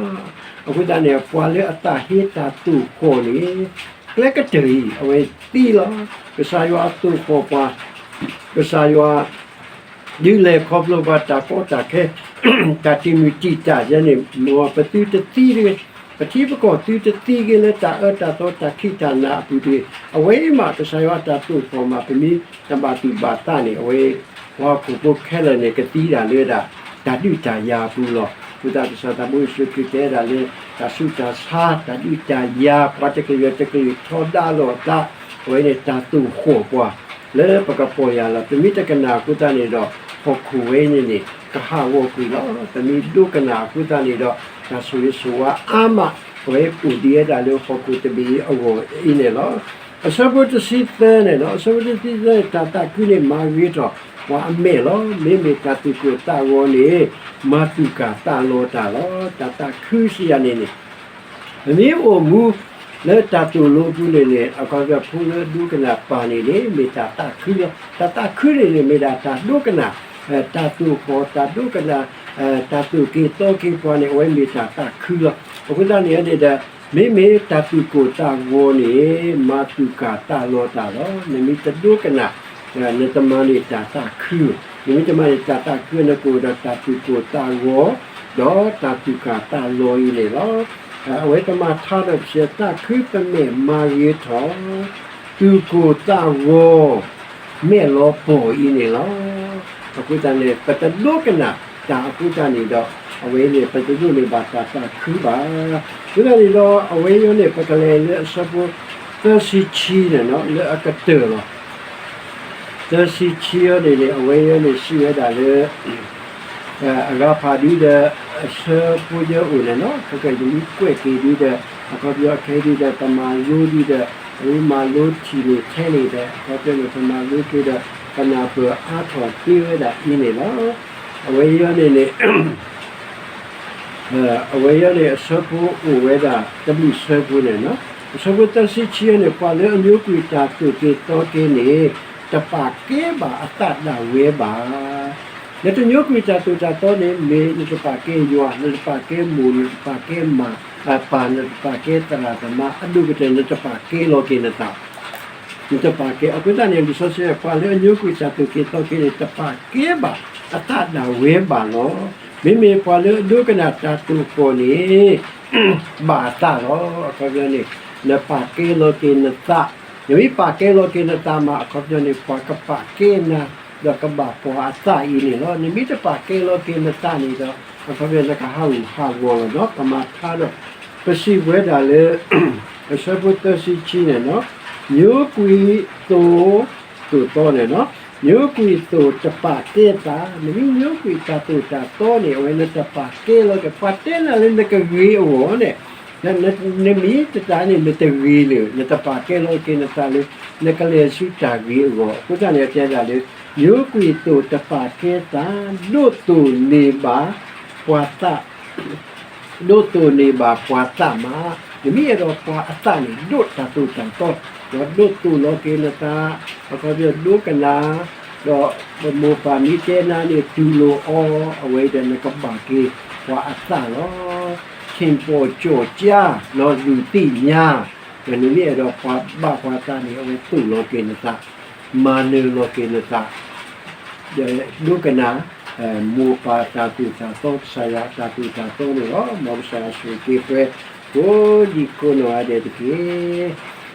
အဃိသတးန့ၣ် ပှၤလၢအသးဟ့တၢ်သိၣ်ဃီၣ်န့ၣ် ကျဲကတၢၢ်အံၤ အဝဲသံလီၤ. ကစၢ်ယွၤသိၣ်ဃီၣ်ပှၤ, ကစၢ်ယွၤ ဒုးလဲၤခီဖျိပှၤတၢ်ကီတၢ်ခဲ, တၢ်တံာ်မုၢ်တံာ်တာ်ယဲန့ၣ် မ်ပသုတသံတဂ့ၤ, ပထံပကီၢ်သုတသံတဂ့ၤလၢတၢ်အၢတၢ်သီတၢ်ခံးတၢ်နၤအပူၤတဂ့ၤ. အဝဲအံၤမးကစၢ်ယွၤတၢ်သိၣ်ဃီၣ်မး ပမ့ၢ်တဘၣ်သူၣ်ဘၣ်သးန့ၣ် အဝဲ ပှၤဟီၣ်ခိၣ်ဖိခဲလၢာ်န့ၣ် ကသံဒၣ်လၢဒၣ် တၢ်ဒုးတၢ်ယၤအပူၤလီၤ. အဃိသတးကစၢ်သးဘိယ့ၣ်ၡူးခရံာ်တဲဒၣ်လၢ တၢ်ဆူးတၢ်ဆါ တၢ်ဒုးတၢ်ယၤ ပှၤတကလုာ်တကလုာ်ထီဒါလိာ်အသး, အဝဲန့ၣ်တၢ်သိၣ်ဃီၣ်ပှၤ လၢပကပီၢ်ယၢ်လီၤ. ပမ့ၢ်တကနၣ်အဃိသတးန့ၣ်ဒီး ဟီၣ်ခိၣ်ဝဲန့ၣ်န့ၣ် ကဟးဂီၤကွံာ်လီၤ. ပမ့ၢ်ဒိကနၣ်အဃိသတးန့ၣ်ဒီး တၢ်ဆိၣ်ဂ့ၤဆိၣ်ဝါအါမး အဝဲအိၣ်ဒံးဝဲဒၣ်လၢဟီၣ်ခိၣ်တဘ့ၣ်အဂီၢ်အံၤန့ၣ်လီၤ. အဆၢဖိတဆံသၢန့ၣ်လီၤ. အဆၢဖိတဆံသၢန့ၣ် တၢ်သးခုန့ၣ် မၤဂ့ၤထီၣ်ပှၤအမဲာ်လီၤ. မ့မ့ၢ်တၢ်သူၣ်ကိၢ်သးဂီၤန့ၣ် မၤသူၣ်ကၢ်သးလီၤတၢ်လီၤ. တၢ်သးခုစံးယၤန့ၣ်န့ၣ် ပမ့ၢ်အိၣ်မူလၢတၢ်သိၣ်လိပူၤန့ၣ်န့ၣ် အခီပညီဖိလၢဒိကနၣ်ပၢ်န့ၣ်န့ၣ် မ့ၢ်တၢ်သးခုလီၤ. တၢ်သးခုန့ၣ်န့ၣ် မ့ၢ်ဒၣ်တၢ်ဒိကနၣ်, တၢ်သိၣ်ဃီၣ် တၢ်ဒိကနၣ်, တၢ်သိၣ်က့ၤသီက့ၤပှၤန့ၣ် အဝဲမ့ၢ်တၢ်သးခုလီၤ. အဃိသတးန့ၣ်န့ၣ်ဒီး မ့မ့ၢ်တၢ်သူၣ်ကိၢ်သးဂီၤန့ၣ် မၤသူၣ်ကၢ်သးလီၤတၢ်လီၤ. နမ့ၢ်တဒိကနၣ် နတမၤန့ၢ်တၢ်သးခု, နမ့ၢ်တမၤန့ၢ်တၢ်သးခု နကအိၣ်ဒီးတၢ်သူၣ်ကိၢ်သးဂီၤ ဒီးတၢ်သူၣ်ကၢ်သးလီၤအံၤန့ၣ်လီၤ. အဝဲတမၤထါဒီးပစံး သးခုပမဲာ်မၤဂ့ၤထီၣ် သူၣ်ကိၢ်သးဂီၤ မဲာ်လီၤပှီၢ်အံၤန့ၣ်လီၤ. အဃိသတးန့ၣ် ပတဒိကနၣ်တၢ်အဃိသတးန့ၣ်ဒီး အဝဲန့ၣ် ပတဒိးန့ၢ်ဘၣ်တၢ်သးခုဘၣ်. အဃိသတးန့ၣ်ဒီး အဝဲအံၤန့ၣ် ပကလဲၤလၢအဆၢဖိ သၢဆံခံန့ၣ် လၢအကတၢၢ်လီၤ. သၢဆံခံအံၤန့ၣ်န့ၣ် အဝဲအံၤန့ၣ် စံးဝဲဒၣ်လၢ အဂၤဖးဒုဒီး အဆၢဖိယဲအိၣ်န့ၣ်လီၤ. ခဲကနံၣ်အံၤယမ့ၢ်ကွဲးက့ၤဒုဒီး အခီပညီခဲဒုဒီး ပမၤလိဒုဒီး ပမ့ၢ်မၤလိထံၣ်န့ၢ်ထဲန့ၣ်ဒီး အခီပညီန့ၣ် ပမၤလိက့ၤဒီး ပနၢ်ပၢၢ်အါထီၣ်သ့ဝဲဒၣ်အံၤန့ၣ်လီၤ. အဝဲအံၤန့ၣ်န့ၣ် အဝဲအံၤန့ၣ် အဆၢဖိအိၣ်ဝဲဒၣ်တဘျုးဆၢဖိန့ၣ်လီၤ. အဆၢဖိသၢဆံခံအံၤန့ၣ် ပှၤလၢအညိကွံာ်တၢ်သိၣ်က့ၤသီက့ၤန့ၣ် တပာ်ကဲဘၣ်အသးဒၣ်ဝဲဘၣ်. နတညိကွံာ်တၢ်သိၣ်တၢ်သီန့ၣ် မ့ၢ်နတပာ်ကဲယွၤ, နတပာ်ကဲမိၢ်, နတပာ်ကဲမၢ်, ပၢ်, နတပာ်ကဲသရၣ်သမါ, အဒိၣ်ကတၢၢ် နတပာ်ကဲလီၤက့ၤနသး နတပာ်ကဲ. အဃိသတးန့ၣ် လံာ်စီဆှံ ပှၤလၢအညိကွံာ်တၢ်သိၣ်က့ၤသီက့ၤန့ၣ် တပာ်ကဲဘၣ်အသးဒၣ်ဝဲဘၣ်လီၤ. မ့မ့ၢ်ပှၤလၢအဒိကနၣ်တၢ်သိၣ်ဃီၣ်န့ၣ် ဘၣ်အသးလီၤ. အခီပညီန့ၣ် နပာ်ကဲလီၤက့ၤနသး, နမ့ၢ်ပာ်ကဲလီၤက့ၤနသးမး အခီပညီန့ၣ် ပှၤကပာ်ကဲနၤ ဒီးကဘၣ်ပှၤအသးအံၤန့ၣ်လီၤ. နမ့ၢ်တပာ်ကဲလီၤက့ၤနသးန့ၣ်ဒီး အခီပညီနကဟးဂူာ်ဟးဂီၤလီၤနီၤ. ကမၤထါဒီး ပစံးဝဲဒၣ်လၢ အဆၢဖိသၢဆံခံန့ၣ်လီၤ. ညိကွံာ်သိၣ် သိၣ်သီန့ၣ်လီၤ. ညိကွံာ်သိၣ်တပာ်ကဲသး, နမ့ၢ်ညိကွံာ်တၢ်သိၣ်တၢ်သီန့ၣ် အဝဲနတပာ်ကဲလီၤက့ၤ ပှၤတဲနၤလၢနကဂ့ၤအဂီၢ်န့ၣ် နမ့ၢ်တတၢ်န့ၣ် နတဂ့ၤလၢၤ, နတပာ်ကဲလီၤက့ၤနသးလၢ နကလဲၤဆူတၢ်ဂ့ၤအဂီၢ်. အဃိသတးန့ၣ် အတဲဒၣ်လၢ ညိကွံာ်သိၣ်တပာ်ကဲသး, ဒိးသိၣ်န့ၢ်ဘၣ်ပှၤသး ဒိးသိၣ်န့ၢ်ဘၣ်ပှၤသးမး, နမ့ၢ်အဲၣ်ဒိးပှၤအသးန့ၣ် ဒိးတၢ်သိၣ်တၢ်သီ, ဒီးဒိးသိၣ်လီၤက့ၤနသး, အခီပညီဒိကနၣ်, ဒီးပမိၢ်ပၢ်မ့ၢ်တဲနၤန့ၣ် တူၢ်လိာ်အီၤ, အဝဲဒီးနကဘၣ်က့ၤပှၤအသးလီၤ. ထံၣ်ပီၣ်ကၠီၣ်ကၠါ, လီၤလူၤသ့ၣ်ညါ, ဒီးနမ့ၢ်အဲၣ်ဒိးပှၤဘၣ်ပှၤသးန့ၣ် အဝဲသိၣ်လီၤက့ၤနသး မၤနၢၤလီၤက့ၤနသး ဒီးဒိကနၣ် မိၢ်ပၢ်တၢ်သိၣ်တၢ်သီ ကစၢ်ယွၤအတၢ်သိၣ်တၢ်သီန့ၣ်လီၤ. မ်ကစၢ်ယွၤဆိၣ်ဂ့ၤက့ၤပှၤ ကိးဒံကိးနီၢ်ဂၤဒဲးတက့ၢ်.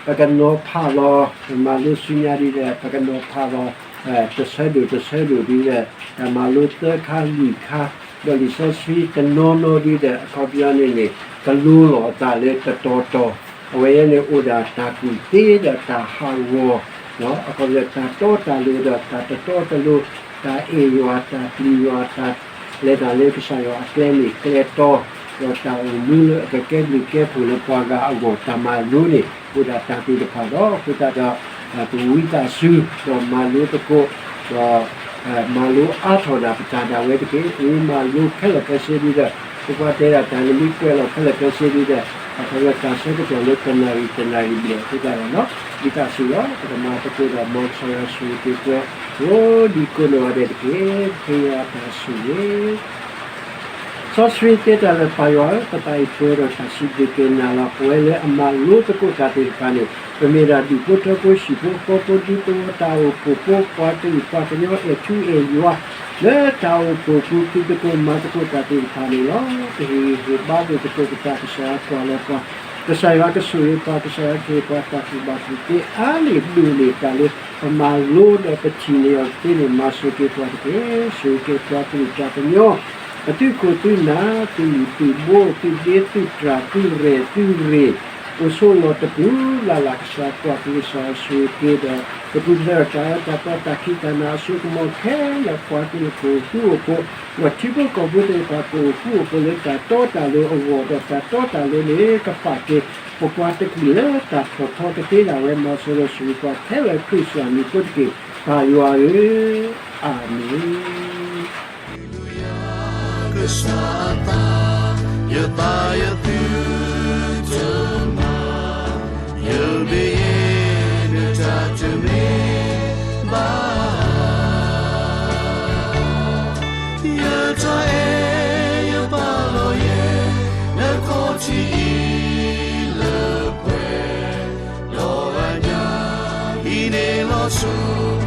ပကနီၤဖးလီၤ ပမၤလိဆူညါဒ်လဲၣ် ပကနီၤဖးလီၤ တဆၢဒိၣ်တဆၢဒိၣ်ဒ်လဲၣ် တၢ်မၤလိသၢခါလွံၢ်ခါ ဒီးလံာ်စီဆှံတနီၤနီၤဒ်လဲၣ် အခီပညီန့ၣ်န့ၣ် ကလူလီၤအသးလၢတတီၤတီၤ အဝဲန့ၣ်အိၣ်ဒၣ်တၢ်ကူၣ်သ့ဒီးတၢ်ဟးဂီၤ အခီပညီတၢ်တီတၢ်လိၤဒီးတၢ်တတီတလိၤ တၢ်အဲၣ်ယွၤ တၢ်ပျံၤယွၤ တၢ်လဲၤတၢ်လၢကစၢ်ယွၤအကျဲမ့ၢ်ကျဲတီ ဒီးတၢ်အိၣ်မူလၢအကကဲဘျုးကဲဖှိၣ်လၢပှၤဂၤအဂီၢ် တၢ်မၤလိန့ၣ် အိၣ်ဒၣ်တၢ်သ့ၣ်တဖၣ်ဒီး အဃိသတးဒီး ပဝံသးစူၤ ဒီးမၤလိသကိး ဒီး မၤလိအါထီၣ်ဒၣ်ပတၢ်ဒၣ်ဝဲတက့ၢ်. ပမၤလိခဲလၢာ်ခဲဆ့ဒ်ဒီး ပပှၤတဲဒၣ်တၢ်နမ့ၢ်ကွဲးလီၤခဲလၢာ်ခဲဆ့ဒ်ဒီး အခီပညီတၢ်ဆၢကတီၢ်လၢတနၣ်ရံၣ်တနၣ်ရံၣ်ဘျဲၣ်အဃိသတးဒီး ဝံသးစူၤလီၤ ပကမၤသကိးဒီး မ်ကစၢ်ယွၤဆိၣ်ဂ့ၤက့ၤပှၤ ကိးဒံကိးနီၢ်ဂၤဒဲးတက့ၢ်. ပဃ့ယွၤအတၢ်ဆိၣ်ဂ့ၤ စီဆှံတဲတၢ်လၢ ပၢ်ယွၤဧၢ, ပသးအံၤပှဲၤဒီးတၢ်စံးဘျုးက့ၤနၤလီၤ. ပဝဲလၢအမၤလိသကိးတၢ်သ့ၣ်တဖၣ်န့ၣ် ပမ့ၢ်ဒၣ်ဒူၣ်ဖိထၢဖိ ဟံၣ်ဖိဃီဖိ ဒူသဝီ တၢ်အိၣ်ဖှိၣ်ဖိ ပှၤကလုာ်ပှၤကညီ အဲၣ်ထူအဲၣ်ယွၤ လၢတၢ်အိၣ်ဖှိၣ်ပူၤ သုးသကိးမၤသကိးတၢ်သ့ၣ်တဖၣ်န့ၣ်လီၤ. ပဟ့ၣ်ဂံၢ်ဟ့ၣ်ဘါလိာ်သကိးပသး ကစၢ်ယွၤကွၢ်လီၤပှၤ, ကစၢ်ယွၤကဆိၣ်ဂ့ၤပှၤ, ကစၢ်ယွၤကဟ့ၣ်ပှၤတၢ်ကူၣ်ဘၣ်ကူၣ်သ့ အါန့ၢ်ဒိၣ်န့ၢ်တၢ်လၢ ပမၤလိဒီးပထံၣ်န့ၢ်အီၤသ့န့ၣ် မၤစၢၤက့ၤပှၤတက့ၢ်. ဆိၣ်ဂ့ၤက့ၤပှၤကလုာ်ပှၤကညီ အသုးခိၣ်သုးနၢ် သုးလုၢ်သုးဘိ သုးဒ့သုးတြၢ် သုးရဲၣ်သုးရ့ၣ် အိၣ်ဆိးလီၤတပူၤလၢ်လၢ် ကစၢ်ကွၢ်က့ၤ ကစၢ်ဆိၣ်ဂ့ၤက့ၤဒီး ပပူၤဖျဲးဒီးတၢ်အၢတၢ်သီ တၢ်ခံးတၢ်နၤ အစိကမီၤခဲလၢာ် ပှၤကလုာ်ကအိၣ်ဃူအိၣ်ဖိး ဒီးထံဖိကီၢ်ဖိသ့ၣ်တဖၣ် ကအိၣ်ဃူအိၣ်ဖိးလၢတၢ်တီတၢ်လိၤအဂီၢ် ဒီးတၢ်တီတၢ်လိၤန့ၣ် ကပာ်က့ၤ ပပှၤတကလုာ်လၢတၢ်ထီၣ်ထီကသ့ဒၣ်ဝဲ မၤစၢၤဒီးဆိၣ်ဂ့ၤပှၤခဲလၢာ် ခရံာ်စၢ်မံၤဖိတက့ၢ်. ပၢ်ယွၤဧၢ, အၤမ့ၣ်. ကစၢ်အသး ယသးယသုတမၤ ယဘၣ်ယဲၢ်နတၢ်တမ့ၢ်ဘၣ် ယတၢ်အဲၣ်ယပာ်လီၤယဲၢ် နခီၣ်ထံးအံၤလၢပှဲၤ ဒီးအညါ ဟံးန့ၢ်လီၤဆူ